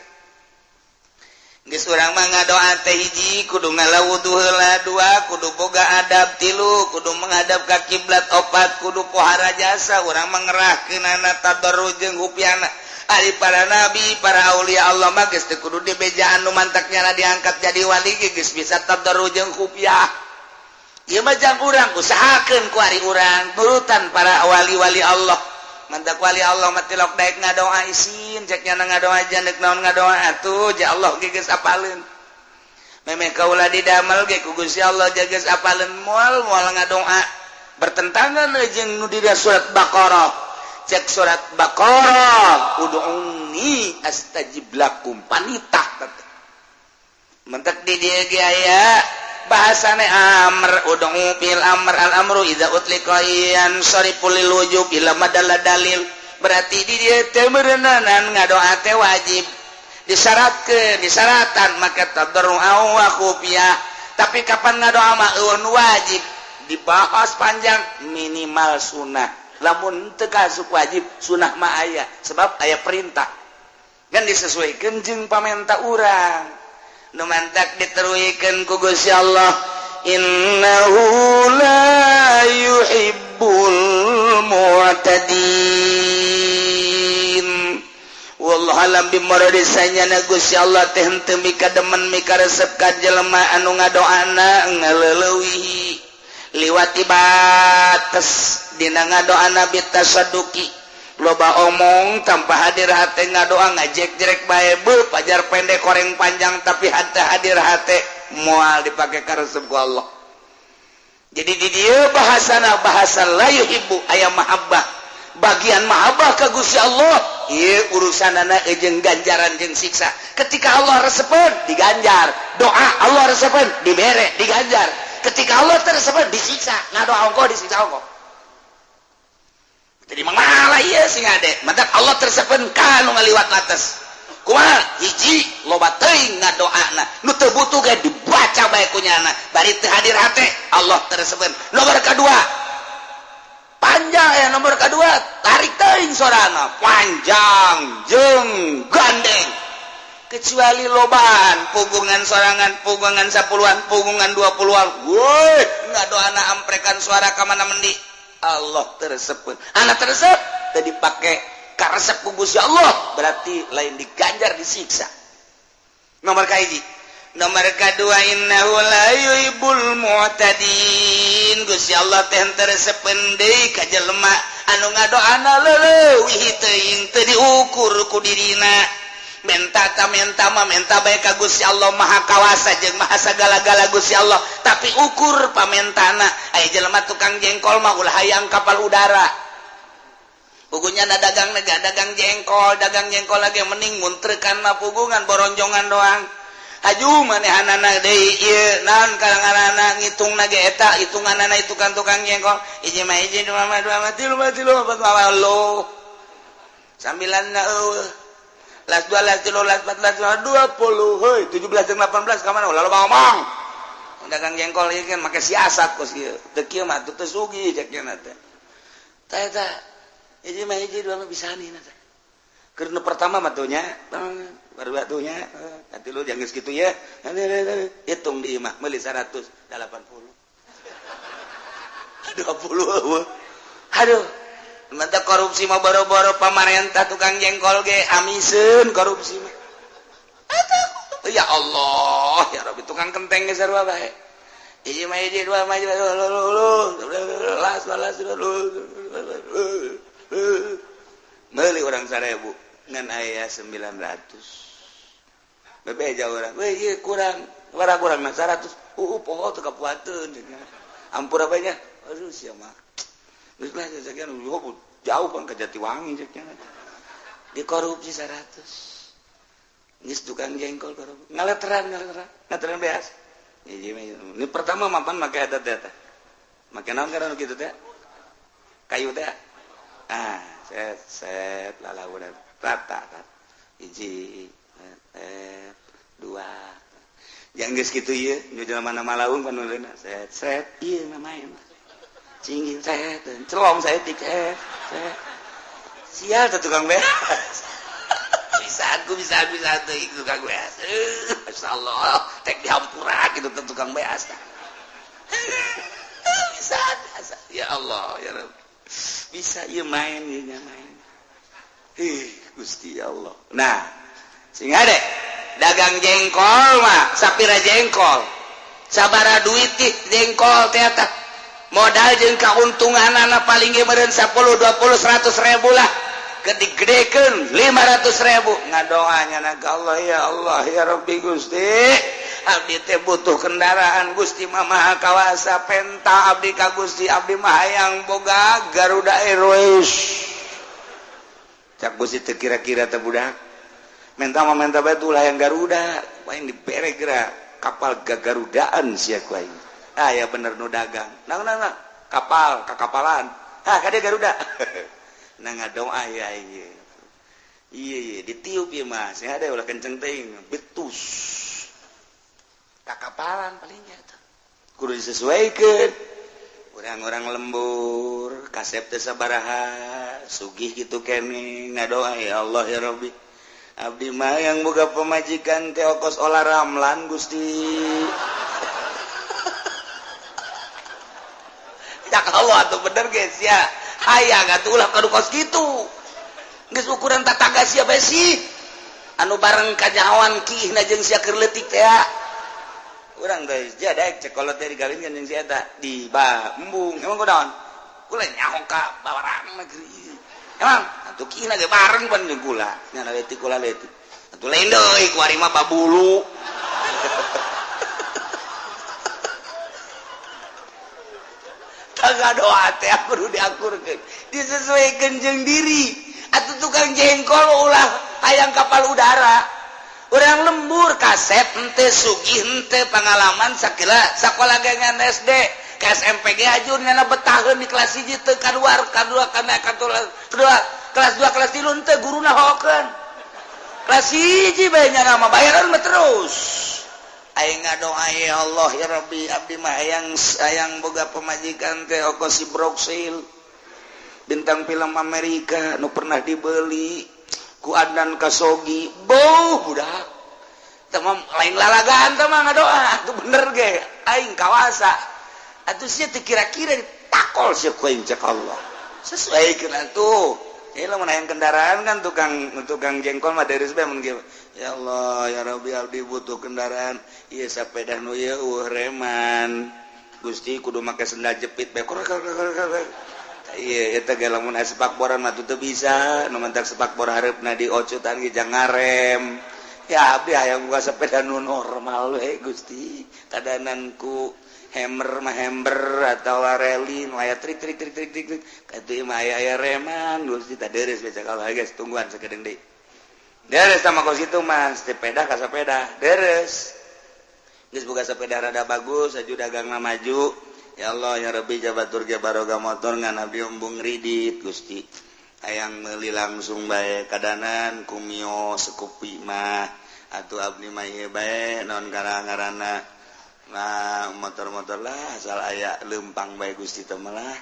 geus urang mah ngadoa teh hiji kudu ngalawudu heula, dua kudu boga adab, tilu kudu menghadap ka kiblat, opat kudu pohara jasa urang mah ngerahkeunana tadarru jeung hupiana. Ari para nabi, para aulia Allah mah geus teu kudu dibejaan nu mantaknya diangkat jadi wali geus bisa tadarru jeung khufiah. Ieu mah jang urang usahakeun ku ari urang nurutan para wali-wali Allah. Mantak wali Allah mah tilok daek ngadoa isin cek nya ngadoa janek naon ngadoa atuh ja Allah ge geus apaleun. Memeh kaula didamel ge ku Gusti Allah geus apaleun moal moal ngadoa bertentangan jeung nu di surat Baqarah. Cek surat Baqarah ud'uni astajib lakum panitah mentek di dieu ge aya bahasane amr ud'u bil amr al amru idza utliqa yansarifu lil wujub ila madalla dalil. Berarti di dieu teh meureunanan ngadoa teh wajib disyaratkeun disyaratan maka tadarru wa khufiyah. Tapi kapan ngadoa mah eueuh nu wajib dibahas panjang minimal sunah. Lamun teu kasup wajib sunah mah aya sebab aya perintah kan disesuaikan jeung pamenta urang. Nu mantak diteruikeun ku Gusti Allah innahu la yuhibbul mu'tadin. Wallahu alam bimuradi sanyana Gusti Allah teh henteu mika demen mika resep ka jelema anu ngadoana ngaleuweuhi liwati bates dina ngadoana bitasaduki loba omong tanpa hadir hate ngadoa ngajek-jerek bae beuh pajar pendek koreng panjang tapi hate hadir hate moal dipake karesep ku Allah. Jadi di dieu bahasana bahasa la yuhibbu aya mahabbah bagian mahabbah ka Gusti Allah ieu urusanana jeung ganjaran jeung siksa. Ketika Allah resepeun diganjar, doa Allah resepeun dibere diganjar. Ketika Allah teresepeun disiksa, ngadoa ongkoh disiksa ongkoh. Jadi malah ieu sing ade, mantak Allah tersepen ka nu ngaliwat batas. Kumaha? Hiji loba teuing ngadoana, nu teu butuh ge dibaca bae ku nyana, bari teu hadir hate, Allah tersepen. Nomor kadua, panjang ya nomor kadua, tarik teuing sorana, panjang jeung gandeng. Kecuali lobaan, pugungan sorangan, pugungan 10-an, pugungan 20-an. Woi, ngadoana amprekan suara ka mana mendi. Allah teresepun anak teresep tadi pakai karesep ku Gusti Allah berarti lain diganjar disiksa. Nomor kahiji, nomor kadua innahu la yuhibbul mu'tadin. Gusti Allah teh teresepeun deui ka jelema anu ngadoana leuwih teuing teu diukur ku dirina. Menta ta menta mah menta bae ka Gusti Allah Maha Kawasa jeung Maha sagala-gala Gusti Allah, tapi ukur pamentana. Aya jelema tukang jengkol mah ulah hayang kapal udara. Pugunya na dagang nega dagang jengkol lagi mending muntrekan mah pugungan boronjongan doang. Haju manehanana deui ieu naon kalanganana ngitungna ge eta hitunganana itu kan tukang jengkol. Hiji mah hiji, dua mah dua mah, tilu mah tilu, opat mah lo. Sambilan na eueuh. Las dua, las tilu, las empat, las lima, 20. Heuy, 17 jeung 18 ka mana? Ulah loba ngomong. Dagang jengkol ieu kan make siasat kos ieu. Teu kieu mah teu sugih cek nya teh. Tah eta hiji mah hiji, dua mah bisaan ieu teh. Keur nu pertama mah tuh nya, baru batunya, nanti lu jangan segitu ya. Hitung di imah meuli 180. 20. Aduh, mantap korupsi mah boro-boro pamarentah, tukang jengkol ge amiseun korupsi mah. Aduh, ya Allah, ya Rabbi, tukang kenteng ge sarua bae. Hiji mah hiji, dua mah dua, las las meuli urang 1000 ngan aya 900. Bebeja urang, weh ieu kurang, warah kurang mah 100. Poho teu kapuateun. Ampura bae nya. Aduh sia mah. Geus lah sekian jauh bang ke Jatiwangi cek nya. Dikorupsi 100. Geus tukang jengkol korupsi. Ngaleteran ngaleteran, ngaleteran beas. Hiji mah ini pertama mapan make eta teh teh. Make naon karena kitu teh? Kayu teh. Ah, set set lalaunan rata rata. Hiji, dua. Yang geus kitu ieu, nu jelema malaung panuleuna set set ieu mah main. Cinggil set, celong saeutik set set. Sial teh tukang beas. Bisa aku bisa bisa teh tukang beas. Masyaallah, tek dihampura kitu teh tukang beas. Bisa, bisa. Ya Allah, ya Rabb. Bisa ieu main ieu nya main. Ih, Gusti Allah. Nah, sing ade dagang jengkol mah sapira jengkol. Sabara duit jengkol teh eta. Modal jeung kauntunganana paling ge meureun 10, 20, 100 ribu lah. Gede-gedekeun 500 ribu. Ngadoanya na ka Allah, ya Allah, ya Rabbi Gusti. Abdi teh butuh kendaraan Gusti mah maha kawasa, penta abdi ka Gusti, abdi mah hayang boga Garuda Airways. Cak Gusti teu kira-kira teh budak. Menta mah menta bae ulah yang Garuda, aing dibere geura kapal gagarudaan sia ku aing. Ah ya bener nu dagang. Nang nang nang kapal kakapalan. Ah kade Garuda. Nah ngadoa ya ieu. Iya iya ditiup ieu mah, sing ada ulah kenceng teuing, betus. Kakapalan palingnya tuh. Kudu disesuaikan. Orang-orang lembur, kasep teh sabaraha, sugih gitu kene ngadoa ya Allah ya Rabbi. Abdi mah yang boga pemajikan teh okos Ola Ramlan Gusti. Cak Allah atuh bener guys ya. Hayang atuh ulah kadu kos kitu. Geus ukuran tataga sia bae sih. Anu bareng kanyahoan kiihna jeung sia keur leutik teh. Urang teh jadaek cek kolot teh digawinkeun jeung si eta di embung. Emang kunaon? Kula nyaho ka bawarang negeri. Emang atuh kiihna ge bareng pan jeung kula. Nya leutik kula leutik. Atuh lain deui ku ari mah babulu. Tangga doa teh kudu diakurkeun. Disesuaikan jeung diri. Atuh tukang jengkol ulah hayang kapal udara. Urang lembur kasep henteu sugih henteu pengalaman sakila sakola ge ngan SD ke SMP ge ajur nyana betaheun di kelas 1 teu kaluar kadua kana kedua kelas 2 kelas 3 henteu guruna hokeun. Kelas 1 bae nyana mah bayaran mah terus. Aing ngadoa ya Allah ya Rabbi abdi mah hayang hayang boga pemajikan teh oko si Broksil bintang film Amerika nu pernah dibeli ku Adnan Kasogi beuh budak teh mah lain lalagaan teh mah ngadoa atuh bener ge aing kawasa atuh sia teu kira-kira takol sia ku aing cek Allah sesuaikeun atuh. Ieu lamun hayang kendaraan kan tukang jengkol mah deres bae mun kieu. Ya Allah ya Rabbi abdi butuh kendaraan ieu sapeda nu ieu eueuh reman Gusti kudu make sendal jepit bae. Iya eta ge lamun aya sepakboran mah teu bisa nu mentak sepakbor hareupna diocutan ge jang ngarem. Ya abdi hayang boga sepeda nu normal we Gusti kadanan ku hammer mah hammer atawa reli nu aya trik trik trik trik trik katuh mah aya aya reman Gusti tah deres bae cakal guys tungguan sakedeung deui. Deres sama kos itu mas, sepeda ka sepeda, deres. Geus boga sepeda rada bagus, aju dagangna maju. Ya Allah ya Rabbi jabatur ge baroga motor ngan abdi embung ridit Gusti. Hayang meuli langsung bae kadanan ku Mio Scoopy mah atuh abdi mah ieu bae naon ngaranna. Nah motor-motor lah asal aya leumpang bae Gusti teh mah lah.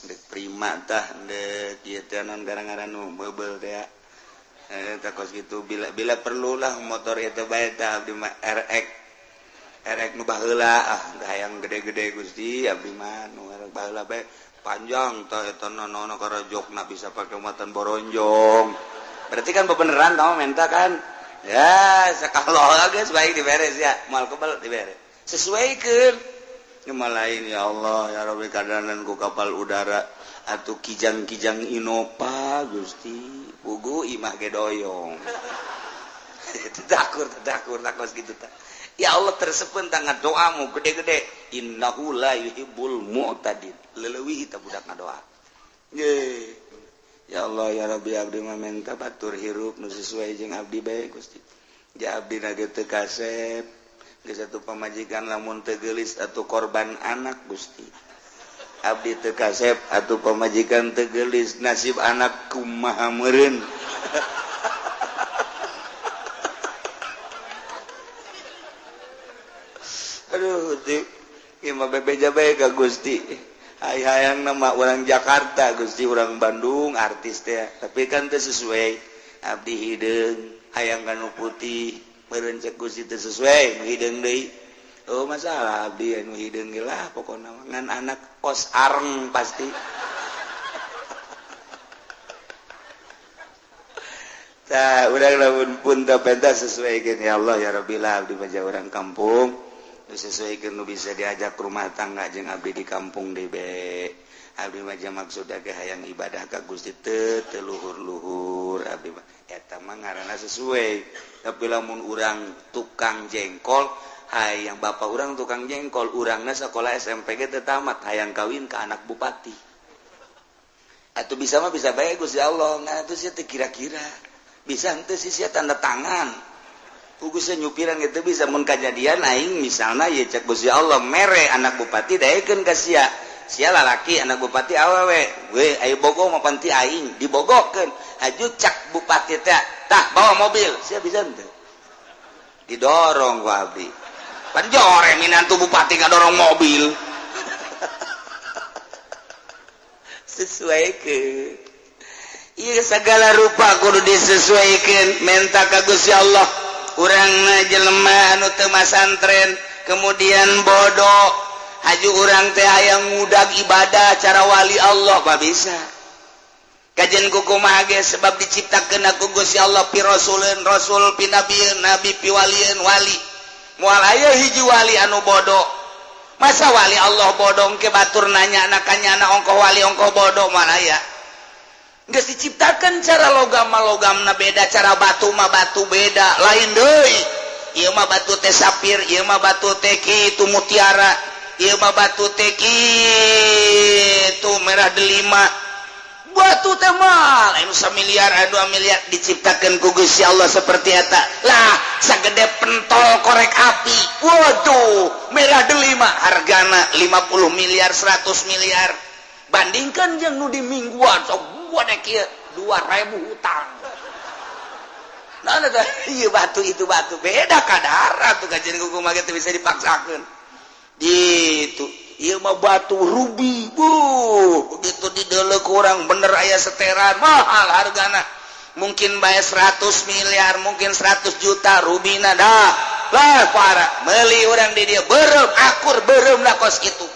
Deuk Prima tah deuk ieu teh naon ngaran nu meubel teh. Tah kos kitu bila bila perlulah motor itu bae tah abdi mah RX erek nu baheula ah hayang gede-gede Gusti abdi mah nu erek baheula bae panjang tah eta nono karajokna bisa pake muatan boronjong. Berarti kan bebeneran kamu minta kan? Ya, sakalo geus baik diberes ya, moal kebel diberes. Sesuaikeun. Cuma lain ya Allah ya Rabbi kadanan ku kapal udara atuh kijang-kijang Innova Gusti, pugu imah ge doyong. Takur takur takos kitu tah. Ya Allah tersepen tangan doamu gede-gede. Innahu la yuhibbul mu'tadin. Leleuwih ta budak ngadoa. Ye. Ya Allah ya Rabbi abdi mah menta batur hirup nu sesuai jeung abdi bae Gusti. Ja abdi na ge teu kasep. Geus atuh pamajikan lamun teu geulis atuh korban anak Gusti. Abdi teu kasep atuh pamajikan teu geulis nasib anak kumaha meureun. Aduh, ieu mah bebeja bae ka Gusti. Hai hayang nama orang Jakarta, Gusti orang Bandung, artis teh. Tapi kan teu sesuai. Abdi hideung, hayang kanu putih, meureun cek Gusti teu sesuai, nu hideung deui. Oh masalah abdi anu hideung ge lah pokona ngan anak kos areng pasti. Tah, urang lamun pun teu pentas sesuaikeun ya Allah ya Rabbi lah abdi mah urang kampung. Sesuaikan nu bisa diajak rumah tangga jeung abdi di kampung debe. Abdi mah maksudna ge hayang ibadah ka Gusti teu teu luhur-luhur abdi mah eta mah ngaranna sesuai. Tapi lamun urang tukang jengkol, hayang bapak urang tukang jengkol, urangna sakola SMP ge teu tamat, hayang kawin ka anak bupati. Atuh bisa mah bisa bae Gusti Allah, ngan atuh sia teu kira-kira. Bisa henteu sih sia tanda tangan. Ugusnya nyupiran gitu bisa mun kajadian aing misalna ye cek Gusti Allah mere anak bupati daekeun ka sia. Sia lalaki anak bupati awewe. We ayo bogo mah panti aing dibogokeun. Haju cak bupati teh tah bawa mobil. Sia bisa henteu? Didorong ku abdi. Pan jore minantu bupati ngadorong mobil. Sesuaikeun. Ieu segala rupa kudu disesuaikeun menta ka Gusti Allah. Urang jelema anu teu masantren kemudian bodoh haju urang teh hayang ngudag ibadah cara wali Allah mah bisa kajian kumaha ge sebab diciptakeun ku Gusti Allah pi rasuleun rasul pi nabieun nabi pi walieun wali moal aya hiji wali anu bodoh masa wali Allah bodoh ke batur nanya nakanyana ongkoh wali ongkoh bodoh moal aya. Geus diciptakan cara logam mah logamna beda, cara batu mah batu beda, lain deui. Ieu mah batu teh sapir, ieu mah batu teh kitu mutiara, ieu mah batu teh kitu merah delima. Batu teh mah lain samiliar, 2 miliar diciptakeun ku Gusti Allah seperti eta. Lah, sagede pentol korek api. Waduh, merah delima hargana 50 miliar, 100 miliar. Bandingkan jeung nu di mingguan sok 2000 hutang. Nah, iya batu itu batu beda kadar tuh kajian kumaha ge bisa dipaksakeun. Gitu. Ieu mah batu rubi. Buh, begitu dideuleu kurang bener aya seteran mahal hargana. Mungkin bae 100 miliar, mungkin 100 juta rubina dah. Lah para meuli urang di dieu beureum akur beureum lah kos kitu.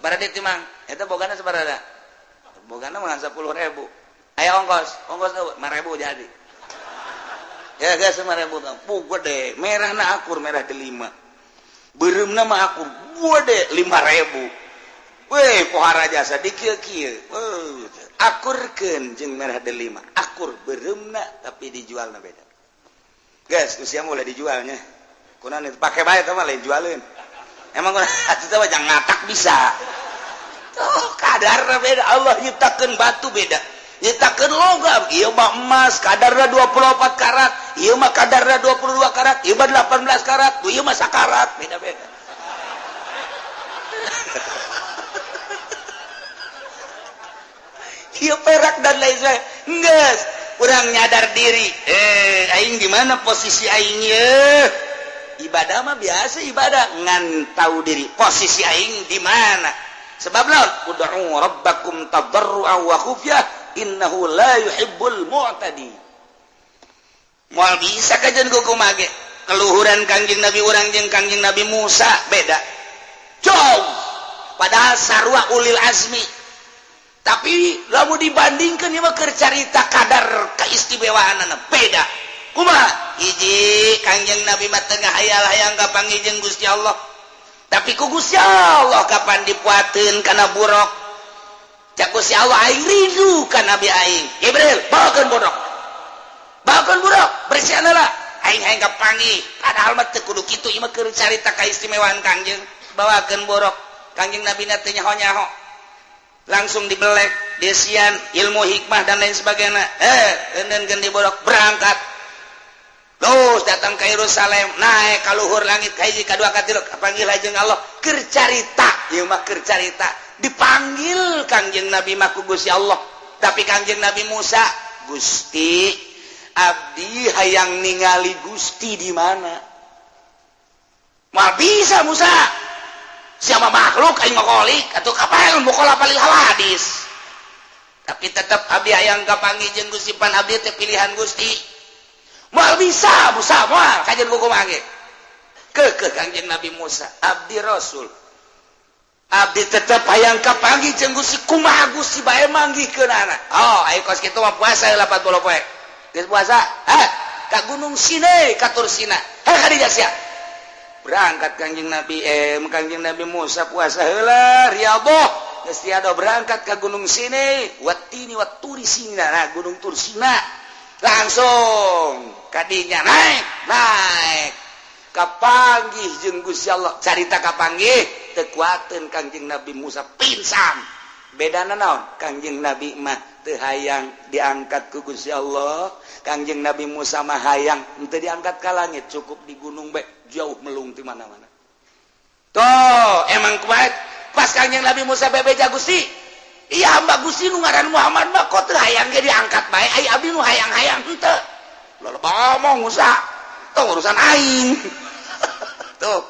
Baradi timang eta bogana sabaraha? Bogana mah 10.000. Aya ongkos, ongkos 5.000 jadi. Ya geus 5.000 tah. Puh gede, merahna akur merah delima. Beureumna mah akur gede 5.000. Weh, pohara jasa di kieu-kieu. Akurkeun jeung merah delima. Akur beureumna tapi dijualna beda. Geus usia mulai dijualnya. Kunaon itu pake bae teh mah lain jualeun. Emang kunaon atuh teh jangan ngatak bisa. Oh, kadar beda. Allah nyiptakeun batu beda. Nyitakeun logam, ieu mah emas kadarna 24 karat, ieu mah kadarna 22 karat, ieu mah 18 karat, ieu mah sakarat, beda-beda. Ieu perak dan lain sebagainya. Geus, urang nyadar diri, aing di mana posisi aing ye? Ibadah mah biasa ibadah, ngan tahu diri posisi aing di mana. Sebab lawan ud'u rabbakum tadarruan wa khufyah innahu la yuhibbul mu'tadi. Moal bisa kajian kumaha ge. Keluhuran Kangjeng Nabi urang jeung Kangjeng Nabi Musa beda. Jauh. Padahal sarua ulil azmi. Tapi lamun dibandingkeun ieu mah keur carita kadar keistimewaanana beda. Kumaha? Hiji Kangjeng Nabi mah teu ngahayal-hayang kapanggih jeung Gusti Allah. Tapi ku Gusti Allah kapan dipuateun kana buruk. Cak Gusti Allah aing rindu ka Nabi aing. Jibril, bawakeun buruk. Bawakeun buruk, bersihan heula. Aing hayang kapanggih. Padahal mah teu kudu kitu, ieu mah keur carita kaistimewaan Kangjeng. Bawakeun buruk. Kangjeng Nabi na teu nyaho-nyaho. Langsung dibelek, desian, ilmu hikmah dan lain sebagainya. Eundeunkeun di buruk, berangkat. Terus datang ke Yerusalem, naik ka luhur langit ka hiji ka dua ka tilu, kapanggil jeung Allah. Keur carita, ieu mah keur carita. Dipanggil Kangjeng Nabi mah ku Gusti Allah. Tapi Kangjeng Nabi Musa, Gusti, abdi hayang ningali Gusti di mana? Moal bisa Musa. Siapa makhluk aing ngokolik atuh kapan mukhalafah lil hawadis. Tapi tetep abdi hayang kapanggih jeung Gusti, pan abdi teh pilihan Gusti. Moal bisa Musa, moal kajian kumaha ge. Keukeuh Kangjeng Nabi Musa, abdi Rasul. Abdi tetep hayang kapanggih jeung Gusti, kumaha Gusti bae manggihkeunana. Oh, ayo kos kitu mah puasa 80 poe. Geus puasa, heh, ka Gunung Sinai, ka Tur Sina. Heh ka dieu sia. Berangkat Kangjeng Nabi Kangjeng Nabi Musa puasa heula riyadhah. Geus tiada berangkat ka Gunung Sinai, watini waturi Sina, nah Gunung Tur Sina. Langsung kadinya naik, naik. Kapanggih jeung Gusti Allah. Carita kapanggih teu kuateun Kangjeng Nabi Musa pingsan. Bedana naon? Kangjeng Nabi mah teu hayang diangkat ku Gusti Allah. Kangjeng Nabi Musa mah hayang henteu diangkat ka langit, cukup di gunung bae jauh melung di mana-mana. Tuh, emang kuat. Pas Kangjeng Nabi Musa bebeja Gusti, iya hamba Gusti nu ngaran Muhammad mah kok teu hayang ge diangkat bae, ai abdi nu hayang-hayang henteu. Loba ngomong Musa, tuh urusan aing. Tuh,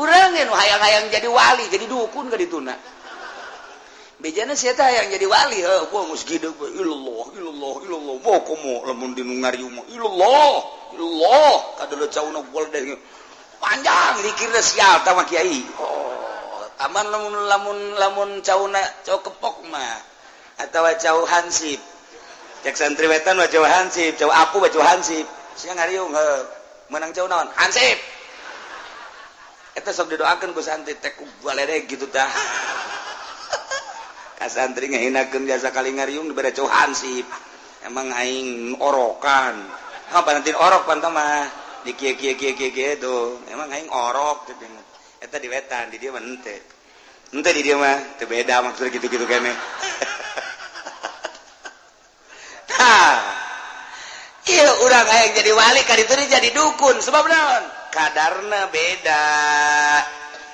urang nu hayang-hayang jadi wali, jadi dukun ka dituna. Bejana sia teh hayang jadi wali, heuh, gua geus gideg we, ilallah, ilallah, ilallah. Moh komo lamun di nu ngariung mah, ilallah, ilallah, kadeuleu cauna gol deh. Panjang dikirna sial tah mah kiai. Oh, aman lamun lamun lamun cauna cau kepok mah atawa cau hansip. Cek santri wetan mah cau hansip, cau apu mah cau hansip. Sia ngariung heuh, meunang cau naon? Hansip. Eta sok didoakeun ku santri teh ku baledeg gitu tah. Ka santri ngahinakeun jasa kali ngariung dibere cau hansip. Emang aing orokan. Ha panantin orok pan mah di kieu kieu kieu kieu kieu tuh. Emang aing orok teh. Eta di wetan di dieu mah henteu. Henteu di dieu mah teu beda maksudnya gitu-gitu kene. Tah. Ieu urang hayang jadi wali ka ditu jadi dukun sebab naon? Kadarna beda.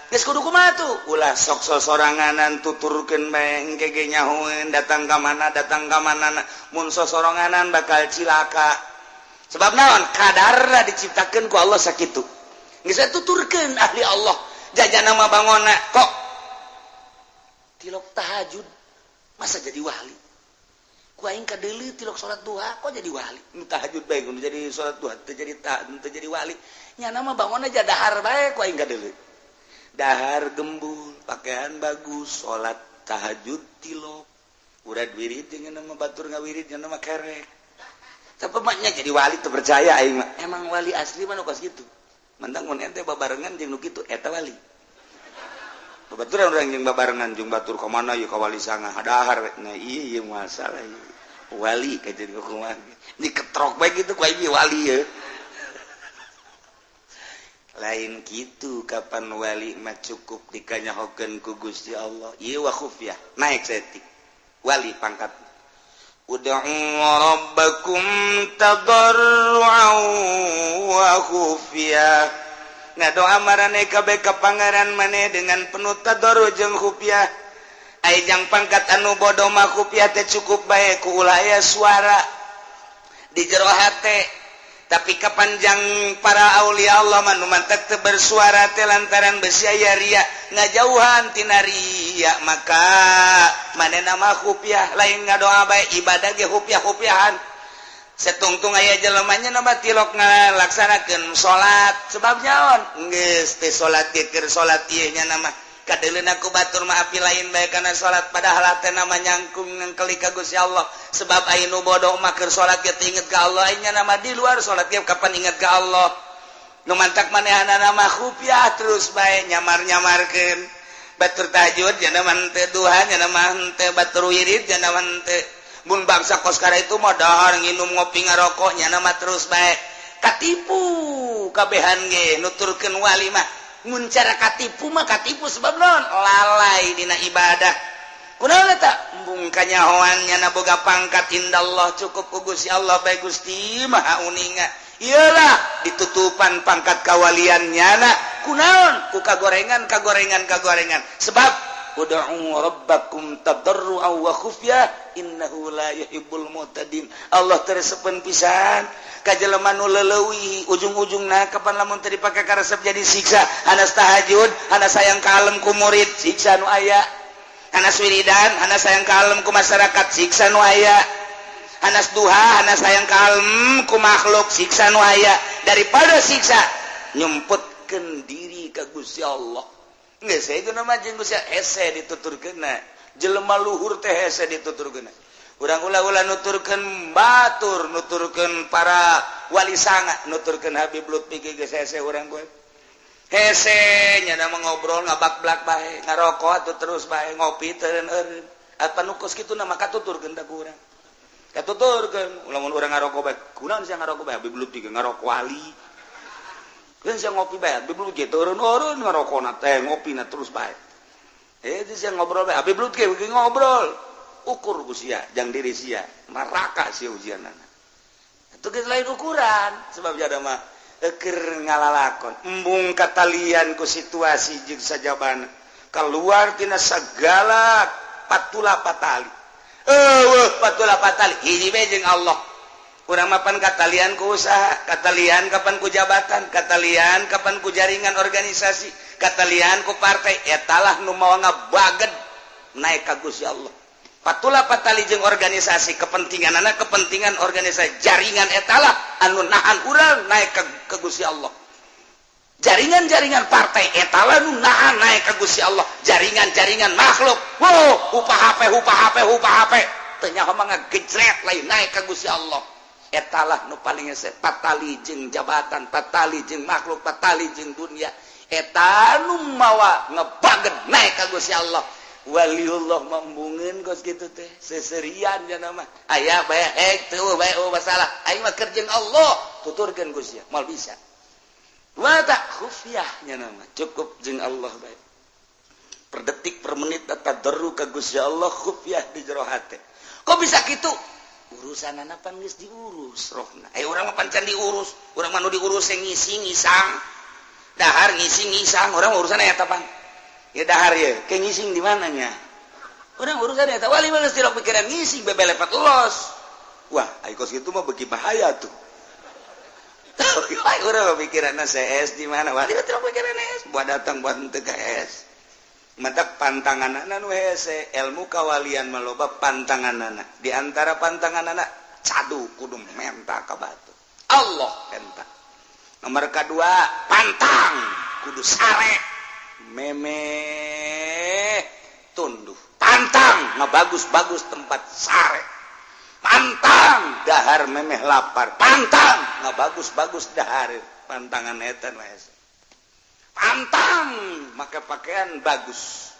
Geus kudu kumaha tuh? Ulah sok sosoranganan tuturkeun bae engke ge nyahoeun datang ka mana mun sosoranganan bakal cilaka. Sebab naon? Kadarna diciptakeun ku Allah sakitu. Geus tuturkeun ahli Allah. Jajana mah bangona kok tilok tahajud masa jadi wali. Ku aing kadeuleu tilok salat duha kok jadi wali. Nu tahajud bae nu jadi salat duha teu jadi teu jadi wali. Nyana mah bangona aja dahar bae ku aing kadeuleu. Dahar gembul, pakaian bagus, salat tahajud tilok. Urad wirid jeung nama batur ngawirid jeung nama kerek. Tapi maknya jadi wali teu percaya aing mah. Emang wali asli mah nu kos kitu. Mentang mun ente babarengan jeung nu kitu eta wali. Babaturan urang jeung babarengan jeung batur ka mana ieu ka wali sanga dahar we. Nah ieu ieu masalah ieu. Wali ka jadi kumaha. Diketrok bae kitu ku aing wali ye. Lain gitu kapan wali mah cukup dikanyahokeun ku Gusti Allah. Ieu wa khufyah naik saeutik. Wali pangkat. Ud'u rabbakum tadarru'an wa khufiyah. Ngadoa maraneh kabeh ka Pangeran maneh dengan penuh tadarru jeung khufiyah. Ai jang pangkat anu bodoh mah khufiyah teh cukup bae ku ulah aya suara di jero hate. Tapi kapanjang para aulia Allah mah nu mantak teu bersuara teh lantaran besi aya ria, ngajauhan tina ria, maka manehna mah khufiyah lain ngadoa bae, ibadah ge khufiyah-khufiyahan. Setungtung aya jelemanya nama tilok ngalaksanakeun salat, sebab nyaon geus teh salat ge keur salat ieu nya nama kadeuleuna ku batur mah api lain bae kana salat, padahal teh nama nyangkung ngengkeli ka Gusti Allah. Sebab aya nu bodoh mah keur salat ge teu inget ka Allah, nya nama di luar salat ge kapan inget ka Allah. Nu mantak manehanana mah khufiyah terus bae nyamar-nyamarkeun. Batur tahajud nya mah teu, duha nya mah teu, batur wirid nya mah teu. Mun bangsa koskara itu mah dahar, nginum, ngopi, ngarokok nya mah terus bae, katipu kabehan ge. Nuturkeun wali mah mun cara katipu mah katipu, sebab non lalai dina ibadah. Kunaon eta? Embung kanyahoan nyana boga pangkat indallah, cukup ku Gusti Allah bae. Gusti Maha uninga, iyalah ditutupan pangkat kawalian nyana. Kunaon? Ku kagorengan, kagorengan, kagorengan. Sebab ud'u rabbakum tadarru'an wa khufyah innahu la yuhibbul mu'tadin. Allah teu resepeun pisan ka jelema nu leuwih ujung-ujungna. Kapan lamun teu dipake karesep jadi siksa. Hanas tahajud, hanas sayang kalem ku murid, siksa nu aya. Hanas wiridan, hanas sayang kalem ku masyarakat, siksa nu aya. Hanas duha, hanas sayang kalem ku makhluk, siksa nu aya. Daripada siksa, nyumputkeun diri ka Gusti Allah. Geus itu nama jeung Gusti hese dituturkeunna. Jelema luhur teh hese dituturkeunna. Urang ulah-ulah nuturkeun batur, nuturkeun para wali sanga, nuturkeun Habib Lutfi ge geus hese urang gue. Hese nya mah ngobrol ngabak-blak bae, ngarokok atuh terus bae, ngopi teu eureun. Apa nu kos kitu nama katuturkeun da ku urang. Katuturkeun, lamun urang ngarokok bae, kunaon sia ngarokok bae? Habib Lutfi ge ngarokok wali. Kan sia ngopi bae, Habib Lutfi teu eureun-eureun ngarokona teh, ngopina terus bae. Eh, sia ngobrol bae, Habib Lutfi ge ngobrol. Ukur ku sia, jang diri sia, neraka sia ujianana. Itu geus lain ukuran, sebab jada mah keur ngalalakon. Embung katalian ku situasi jeung sajabana. Keluar tina segala patula patali. Eueuh patula patali, hiji bae jeung Allah. Urang mapan katalian ku usaha, katalian kapan ku jabatan, katalian kapan ku jaringan organisasi, katalian ku partai, etalah nu mawa ngabaged naik ka Gusti Allah. Patula patali jeung organisasi, kepentingan anak, kepentingan organisasi, jaringan etalah anu nahan urang naik ke Gusti Allah. Jaringan-jaringan partai etalah nu nahan naik ke Gusti Allah. Jaringan-jaringan makhluk, wow, upah HP, upah HP, upah HP, teu nyaho mah ngagejret lain naik ke Gusti Allah. Etalah nu paling hese, patali jeung jabatan, patali jeung makhluk, patali jeung dunia, eta nu mawa ngebaget naik ka Gusti Allah. Waliullah mambungeun kos kitu teh seserian nya mah aya bae ek teu bae, oh masalah aing mah keur jeung Allah, tuturkeun Gusti moal bisa. Wa tak khufiyah nya mah cukup jeung Allah bae, per detik per menit tadarru ka Gusti Allah, khufiyah di jero hate. Kok bisa kitu? Urusan pan geus diurus rohna. Eh, urang mah pan can diurus. Urang mah nu diurus yang ngising ngisang, dahar ngising ngisang. Urang urusan eta pan ya dahar ya ke ngising di mananya. Urang urusan eta. Wali mah geus tilok pikiran ngising bebelepat los. Wah, ai kos kitu mah beuki bahaya tuh. Ai urang mah pikiranna CS di mana, wali mah tilok pikiran S buat datang buat henteu ka S. Mantak pantanganana nu hese. Ilmu kawalian maloba pantanganana. Di antara pantanganana, cadu kudu menta ka batu, Allah menta. Nomor kedua, pantang kudu sare memeh tunduh, pantang ngebagus-bagus tempat sare, pantang dahar memeh lapar, pantang ngebagus-bagus dahar. Pantangan eta nu hese. Pantang maka pakaian bagus,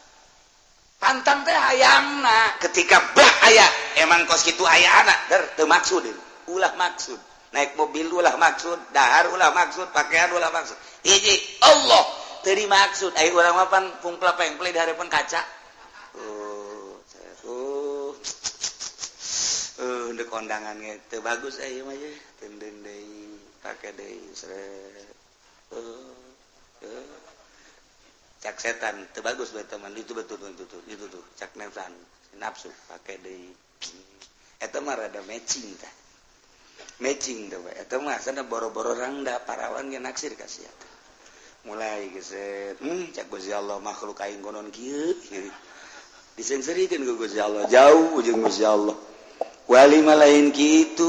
pantang teh hayangna ketika bak aya emang kos kitu aya anak der teu maksud, ulah maksud naik mobil, ulah maksud dahar, ulah maksud pakaian, ulah maksud. Hiji Allah teu dimaksud. Ai urang mah pan pungpla pengple di hadapan kaca. Oh, oh. Eh, dek kondangan gitu bagus eh mah ya, tenden deui, pake deui, seret. Eh, eh. Cak setan, teu bagus buat teman itu, betul betul betul itu tuh cak nafsan, nafsu, pake deui. Eta mah rada matching tah. Matching tuh, eta mah sana boro-boro rangda, parawan ge naksir ka sia. Mulai geset, cak Gusti Allah, makhluk aing konon kieu. Diseungseurikeun ku Gusti Allah, jauh jeung Gusti Allah. Wali mah lain kitu,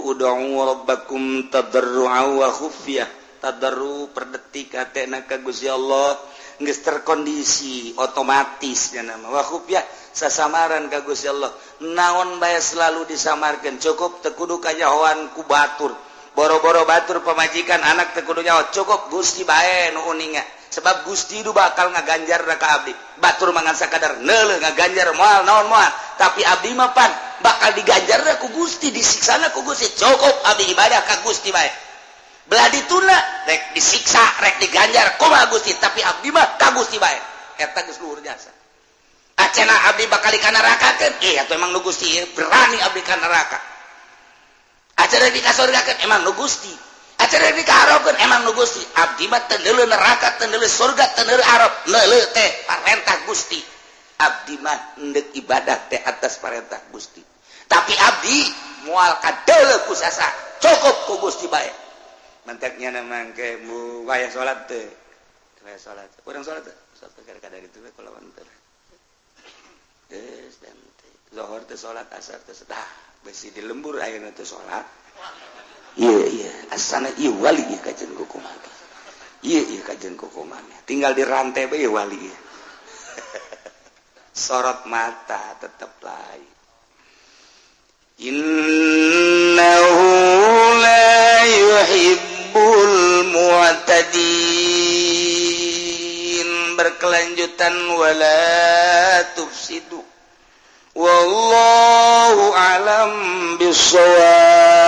ud'u rabbakum tadarru'a wa khufyah. Tadarru per detik hatena ka Gusti Allah geus terkondisi otomatis nya nama, wa khufyah sasamaran ka Gusti Allah. Naon bae selalu disamarkeun, cukup teu kudu kanyahoan ku batur. Boro-boro batur, pamajikan, anak teu kudu nyaho, cukup Gusti bae nu uninga. Sebab Gusti itu bakal ngaganjar ka abdi. Batur mangan sakadar neuleuh ngaganjar moal naon moal, tapi abdi mah pan bakal diganjar ku Gusti, disiksana ku Gusti. Cukup abdi ibadah ka Gusti bae, belah dituna rek disiksa rek diganjar kumaha Gusti, tapi abdi mah ka Gusti bae. Eta geus luhur jasa. Acena abdi bakal ka neraka keun, eh atuh emang nu Gusti berani abdi ka neraka. Acena di kasurgakeun, emang nu Gusti. Acena di kaarobkeun, emang nu Gusti. Abdi mah teu neuleuh neraka, teu neuleuh surga, teu neuleuh arob, neuleuh teh parentah Gusti. Abdi mah endek ibadah teh atas parentah Gusti, tapi abdi moal kadeuleuh ku sasa, cukup ku Gusti bae. Mantaknya nama ke mu wayah salat teh, wayah salat urang salat teh, salat kadar itu kulawan teh geus dan zuhur teh salat, asar teh dah besi di lembur ayeuna teh salat. Iya iya, asana ieu wali ieu kajen kukumaha, ieu ieu kajen kukumaha, tinggal di rantai bae wali ieu. Sorot mata tetap lain. Innahu la yuhibbul mu'tadin. Berkelanjutan, wala tufsidu, wallahu alam bisawab.